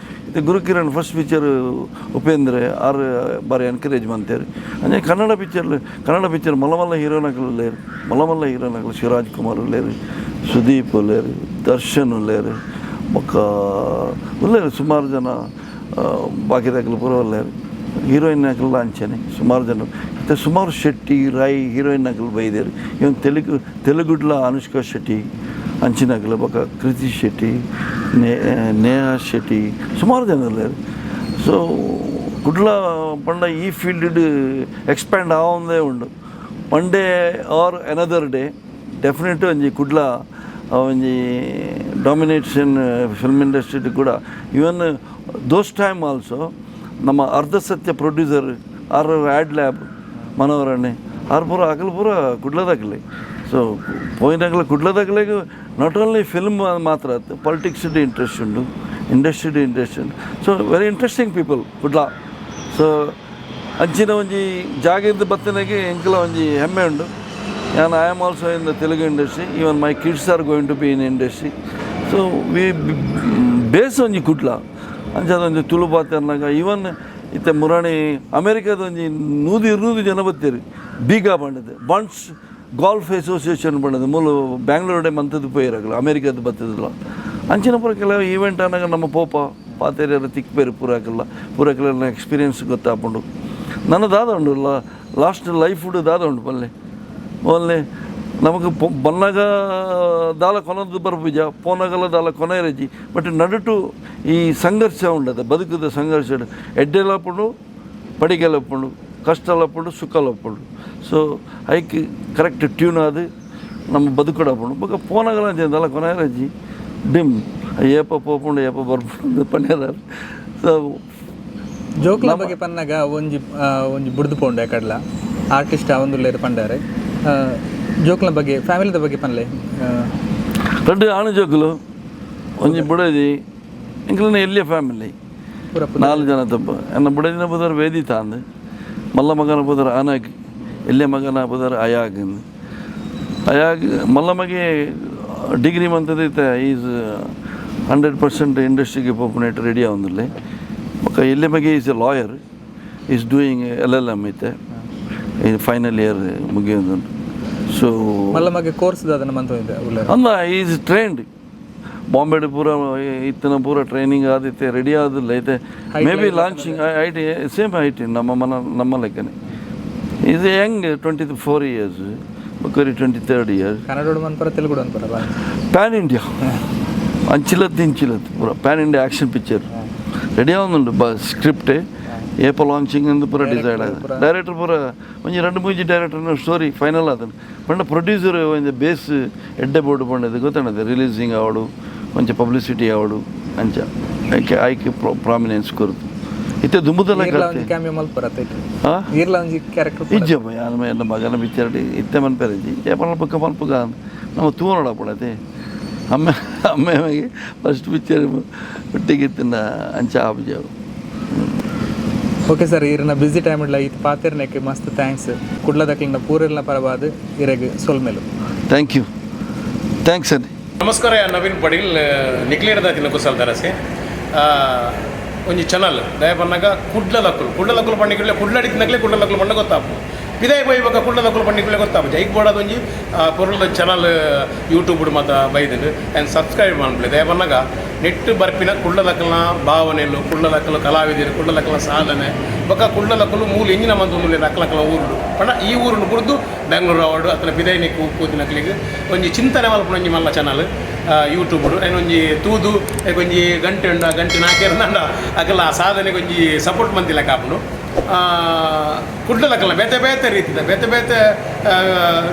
ಇತ್ತೆ ಗುರುಕಿರಣ್ ಫಸ್ಟ್ ಪಿಕ್ಚರ್ ಉಪೇಂದ್ರ ಆರ್ ಬಾರಿ ಎನ್ಕರೇಜ್ ಮಂತೇರು. ಅಂಚೆ ಕನ್ನಡ ಪಿಕ್ಚರ್, ಕನ್ನಡ ಪಿಕ್ಚರ್ ಮಲ್ಲ ಮಲ್ಲ ಹೀರೋನಕಲು ಉಲ್ಲೇರು. ಮಲ್ಲ ಮಲ್ಲ ಹೀರೋನಕಲು ಶಿವರಾಜ್ ಕುಮಾರ್ ಉಲ್ಲೇರು, ಸುದೀಪ್ ಉಲ್ಲೇರು, ದರ್ಶನ್ ಉಲ್ಲೇರು, ಬೊಕ್ಕ ಉಲ್ಲೇರು ಸುಮಾರು ಜನ. ಬಾಕಿದಕಲು ಪೂರ ಉಲ್ಲೇರು. ಹೀರೋಯಿನ್ ನಕಲು ಅಂಚನೆ ಸುಮಾರು ಜನ. ಇತ್ತೆ ಸುಮಾರು ಶೆಟ್ಟಿ, ರೈ ಹೀರೋಯಿನ್ ನಕಲು ಬೈದೇರು. ಇವನ್ ತೆಲುಗು, ತೆಲುಗುಡ್ಲ ಅನುಷ್ಕಾ ಶೆಟ್ಟಿ ಅಂಚಿನಕಲು, ಬೊಕ್ಕ ಕೃತಿ ಶೆಟ್ಟಿ, ನೇಹಾ ಶೆಟ್ಟಿ, ಸುಮಾರು ಜನ ಉಲ್ಲೇರು. ಸೊ ಕುಡ್ಲ ಪಂಡ ಈ ಫೀಲ್ಡ್ ಎಕ್ಸ್ಪ್ಯಾಂಡ್ ಆವೊಂದೇ ಉಂಡು. One day or another day definite ಒಂಜಿ ಕುಡ್ಲ ಒಂಜಿ ಡಾಮಿನೇಷನ್ ಫಿಲ್ಮ್ ಇಂಡಸ್ಟ್ರಿ ಕೂಡ. ಇವನ್ those time also ನಮ್ಮ ಅರ್ಧ ಸತ್ಯ ಪ್ರೊಡ್ಯೂಸರ್ ಆರ್ ಆ್ಯಡ್ ಲ್ಯಾಬ್ ಮನೋಹರಣ್ಣೆ ಆರ್ ಪೂರ ಅಕಲ್ ಪೂರ ಕುಡ್ಲದಕಲೆ. ಸೊ ಪೋಯಿನಕಲೆ ಕುಡ್ಲದಕಲೆಗ್ not only film ಮಾತ್ರ, ಪಾಲಿಟಿಕ್ಸ್ ಇಂಟ್ರೆಸ್ಟ್ ಉಂಡು, ಇಂಡಸ್ಟ್ರಿ ಇಂಟ್ರೆಸ್ಟ್ ಉಂಡು. So very interesting people Kudla. So ಅಂಚಿನ ಒಂಜಿ ಜಾಗದ ಬತ್ತನೆಗೆ ಎಂಕಲ ಒಂಜಿ ಹೆಮ್ಮೆ ಉಂಡು. And I am also in the Telugu industry. Even my kids are going to be in industry. So we base ಒಂಜಿ ಕುಡ್ಲ. ಅಂಚಾದ ಒಂಜಿ ತುಳು ಪಾತೆರ್ನಾಗ ಈವನ್ ಇತ್ತೆ ಮುರಾಣಿ ಅಮೇರಿಕಾದ ಒಂಜಿ 100-200 ಜನ ಬತ್ತೀರಿ. ಬೀಗ ಪಂಡದು, ಬಂಟ್ಸ್ ಗಾಲ್ಫ್ ಅಸೋಸಿಯೇಷನ್ ಪಂಡದು ಮೂಲು ಬ್ಯಾಂಗ್ಳೂರ್ಡೆ ಮಂತದ್ದು ಪೋಯಿರಾಗಲ್ಲ ಅಮೇರಿಕಾದ ಬತ್ತದಲ್ಲ. ಅಂಚಿನ ಪೂರ ಕೆಲವು ಈವೆಂಟ್ ಆನಾಗ ನಮ್ಮ ಪೋಪ ಪಾತೆರ್ಯರ ತಿಕ್ಪೇರು ಪೂರಾಕಲ್ಲ. ಪೂರಕಲ್ಲ ಎಕ್ಸ್ಪೀರಿಯನ್ಸ್ ಗೊತ್ತಾಪುಂಡು. ನನ್ನ ದಾದ ಉಂಡು ಲಾಸ್ಟ್ ಲೈಫ್ ದಾದ ಉಂಡು ಪಲ್ಲೆ ಓನ್ಲಿ ನಮಕ್ ಬನ್ನಗ ದಾಲ ಕೊನದ್ದು ಬರ್ಪುಜ, ಪೋನಗಲ ದಾಲ ಕೊನೆರಜಿ. ಬಟ್ ನಡುಟು ಈ ಸಂಘರ್ಷ ಉಂಡದ, ಬದುಕುದ ಸಂಘರ್ಷ. ಎಡ್ಡೆಲಪ್ಪುಂಡು, ಪಡಿಗೆಲಪ್ಪುಂಡು, ಕಷ್ಟಲಪ್ಪುಂಡು, ಸುಖಲಪ್ಪುಂಡು. ಸೊ ಐಕ್ ಕರೆಕ್ಟ್ ಟ್ಯೂನ್ ಆದ್ ನಮ್ಮ ಬದುಕುಡಪ್ಪುಂಡು. ಬೊಕ ಪೋನಗಲ ದಾಲ ಕೊನೆರಜಿ, ಡಿಮ್ ಏಪ ಪೋಪುಂಡು, ಏಪ ಬರ್ಪುಂಡು ಪನ್ಯರ. ಸೊ ಜೋಕ್ಲ ಬಗ್ಗೆ ಪನ್ನಗ ಒಂಜಿ ಒಂಜಿ ಬುಡ್ದು ಪೋಂಡು ಯಾಕಡ್ಲ ಆರ್ಟಿಸ್ಟ್ ಆವೊಂದುಲ್ಲೆರ್ ಪಂಡಾರೆ. ಜೋಕ್ಲ ಬಗ್ಗೆ, ಫ್ಯಾಮಿಲಿದ ಬಗ್ಗೆ ಪನ್ಲೆ. ರಡ್ಡ್ ಆಣು ಜೋಕುಲು, ಒಂಜಿ ಬುಡದಿ. ಎಂಕ್ಲೆನ ಎಲ್ಯ ಫ್ಯಾಮಿಲಿ. ಪೂರ. ನಾಲ್ ಜನ ತಪ್ಪ. ಎನ್ನ ಬುಡದಿನ ಪುದರ್ ವೇದಿತಾ ಅಂದ್, ಮಲ್ಲ ಮಗನ ಪುದರ್ ಅನಗ್, ಎಲ್ಯ ಮಗನ ಪುದರ್ ಅಯಾಗ್ ಅಂದ್. ಅಯಾಗ್ ಮಲ್ಲ ಮಗೆ ಡಿಗ್ರಿ ಮಂತದ ಇತ್ತೆ is 100% ಇಂಡಸ್ಟ್ರಿಗೆ ಪೋಪುನೇಟ್ ರೆಡಿ ಆವೊಂದುಲ್ಲೆ. ಬೊಕ್ಕ ಎಲ್ಯ ಮಗೆ is a lawyer, is doing LLM, ಇತ್ತೆ ಫೈನಲ್ ಇಯರ್ ಮುಗಿಯೊಂದುಂಡು. ಸೊ ಮಲ್ಲ ಮಗೆ ಕೋರ್ಸ್ ದಾದನ ಮಂತೊಂದಿದ್ದೆ ಉಲ್ಲೆರ್? ಅಂದ, is trained ಬಾಂಬೆಡ್ ಪೂರ ಇತ್ತಿನ ಪೂರ ಟ್ರೈನಿಂಗ್ ಆದಿತ್ತೆ, ರೆಡಿ ಆದಿಲ್ಲ ಐತೆ. May be launching IT, same IT, ನಮ್ಮ ಮನ ನಮ್ಮ ಲೆಕ್ಕನೆ. Is young, 24 years, ಬೊಕ್ಕರಿ 23rd year. ಕನ್ನಡೋಡು ಮನ್ಪರ, ತೆಲುಗುಡು ಮನ್ಪರಲ್ಲ? ಪ್ಯಾನ್ ಇಂಡಿಯಾ, ಅಂಚಿಲತ್ತು ಇಂಚಿಲತ್ತು ಪೂರ PAN India action picture ready ಆವೊಂದುಂಡು. ಬ ಸ್ಕ್ರಿಪ್ಟ್ ಏಪ ಲಾಂಚಿಂಗ್ ಅಂದ್ ಪೂರ ಡಿಸೈಡ್ ಆದ. ಡೈರೆಕ್ಟರ್ ಪೂರ ಒಂಜಿ ರಡ್ಡ್ ಮೂಜಿ ಡೈರೆಕ್ಟರ್ನ ಸ್ಟೋರಿ ಫೈನಲ್ ಆತಂಡ್. ಪಂಡ ಪ್ರೊಡ್ಯೂಸರ್ ಒಂಜಿ ಬೇಸ್ ಎಡ್ಡೆ ಬೋರ್ಡ್ ಪಂಡದು ಗೊತ್ತುಂಡದು, ರಿಲೀಸಿಂಗ್ ಆವಡು, ಒಂಚ ಪಬ್ಲಿಸಿಟಿ ಆವಡು, ಅಂಚ ಐಕೆ ಐಕೆ ಪ್ರಾಮಿನೆನ್ಸ್ ಕೊರ್ದು ಇತ್ತೆ ದುಂಬುದಲ್ಲ. ಈರ್ಲ ಒಂಜಿ ಕ್ಯಾಮಿಯೋ ಮಲ್ಪರ? ಆ? ಈರ್ಲ ಒಂಜಿ ಕ್ಯಾರೆಕ್ಟರ್? ಇಜ್ಜಪ್ಪ, ಯಾನ್ ಎನ್ನ ಮಗನ ಪಿಕ್ಚರ್ ಇತ್ತೆ ಮನ್ಪೆರಜಿ. ಏಪಲ ಬೊಕ್ಕ ಮನ್ಪುಗ, ನಮ್ಮ ತೂವೊನೊಡಾಪುಂಡು. ಅಮ್ಮೆ ಅಮ್ಮೆ ಫಸ್ಟ್ ಪಿಕ್ಚರ್ ಒಟ್ಟಿಗೆ ಇತ್ತಿನ, ಅಂಚ ಆಪುಜಿ ಅವು. ಓಕೆ ಸರ್, ಈರ್ನ ಬ್ಯುಸಿ ಟೈಮ್ ಇಡ್ಲ ಇತ್ತು ಪಾತೆರ್ನೆಕ್ ಮಸ್ತ್ thanks. ಕುಡ್ಲದಕ್ಲಿನ ಪೂರೆಲ್ನ ಪರವಾದ್ ಇರೆಗ್ ಸೊಲ್ಮೆಲು. Thank you, thanks sir. ನಮಸ್ಕಾರ, ನವೀನ್ ಪಡೀಲ್ ನಿಕ್ಲೇರ್ದ ಕುಸಲ್ ದರಸೆ. ಒಂಜಿ ಚಾನಲ್ ದಯ ಪನ್ನಗ ಕುಡ್ಲ ಲಕ್ಕುಲು. ಕುಡ್ಲ ಲಕ್ಕುಲು ಪಂಡಿಕುಲೆ ಕುಡ್ಲಡಿತ್ತಿನಕ್ಲೆ ಕುಡ್ಲ ಲಕ್ಕುಲು ಪಂಡ ಗೊತ್ತಾಪು. ಪಿದಾಯಿ ಪೋಯಿ ಕುಡ್ಲ ಲಕ್ಕುಲು ಪಂಡಿಕುಲೆ ಗೊತ್ತಾಪು. ಜೈಕ್ ಬೋಡಾದ ಒಂಜಿ ಪೊರ್ಲದ ಚಾನಲ್ ಯೂಟ್ಯೂಬ್ ಮಾತ ಬೈದುಂಡು. And subscribe ಮನ್ಪುಲೆ. ದಯ ಪನ್ನಗ ನೆಟ್ ಬರ್ಪಿನ ಕುಡ್ಲ ಲಕ್ಕಲ್ನ ಭಾವನೆಲು, ಕುಡ್ಲ ಲಕ್ಕಲು ಕಲಾವಿದರು, ಕುಡ್ಲ ಲಕ್ಕಲ್ನ ಸಾಧನೆ, ಬೊಕ್ಕ ಕುಡ್ಲ ಲಕ್ಕಲು ಮೂಲು ಎಂಜಿನ ಮಂತೊಂದುಲ್ಲೆರ್ ಅಕ್ಲಕ್ಕಲ ಊರುಡು ಪಂಡ ಈ ಊರುನು ಬುಡ್ದು ಬೆಂಗ್ಳೂರು ಅವಡು ಅತ್ತನ ಪಿದೈನಿಕ್ ಪೋತಿನಕ್ಲೆಗ್ ಒಂಜಿ ಚಿಂತನೆ ಮಲ್ಪುನ ಒಂಜಿ ಮಲ್ಲ ಚಾನಲ್ ಯೂಟ್ಯೂಬ್. ಐನ್ ಒಂಜಿ ತೂದು ಒಂಜಿ ಗಂಟೆ ಉಂಡು, ಆ ಗಂಟೆ ನಾಲ್ಕೇರ್ನಾಂಡ ಅಕಲ ಆ ಸಾಧನೆಗೆ ಒಂಜಿ ಸಪೋರ್ಟ್ ಮಂತಿಲೆಕ್ಕ ಆಪುಂಡು. ಕುಡ್ಲದಕಲ್ನ ಬೇತೆ ಬೇತೆ ರೀತಿದ ಬೇತೆ ಬೇತೆ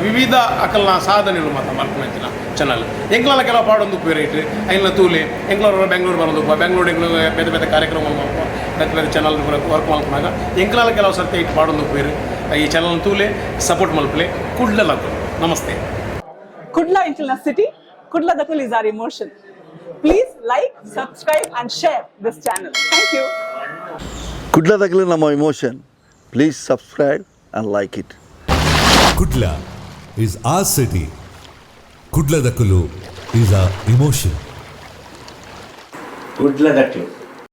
ವಿವಿಧ ಅಕಲ್ನ ಸಾಧನೆಲು ಮಾತ ಮಲ್ಪುನಂಚಿನ ಚಾನಲ್. ಎಂಕ್ಲಲ ಕೆಲವು ಪಾಡೊಂದು ಉಪ್ಪು ರೇಟ್ ಐನ್ಲ ತೂಲೆ. ಎಂಕ್ಲೋರ ಬೆಂಗ್ಳೂರು ಬರೋದು, ಬೆಂಗ್ಳೂರು ಎಂಕ್ಲು ಬೇತೆ ಬೇತೆ ಕಾರ್ಯಕ್ರಮ ಮಲ್ಪ, ಬೇತೆ ಬೇತೆ ಚಾನಲ್ ವರ್ಕ್ ಮಲ್ಪುನಾಗ ಎಂಕ್ಲಲ ಕೆಲವು ಸರ್ತಿ ಇಟ್ಟು ಪಾಡೊಂದು ಉಪ್ಪೇರು. ಈ ಚಾನಲ್ ತೂಲೆ, ಸಪೋರ್ಟ್ ಮಲ್ಪಲೆ. ಕುಡ್ಲಲಕು ನಮಸ್ತೆ. Kudla Internal City, Kudla Dakul is our emotion. Please like, subscribe and share this channel. Thank you. ಕುಡ್ಲದಕ್ಲೆ ನಮ್ಮ emotion. Please subscribe and like it. Kudla is our city. ಕುಡ್ಲದಕುಲು is our emotion. ಕುಡ್ಲದಕ್ಲು.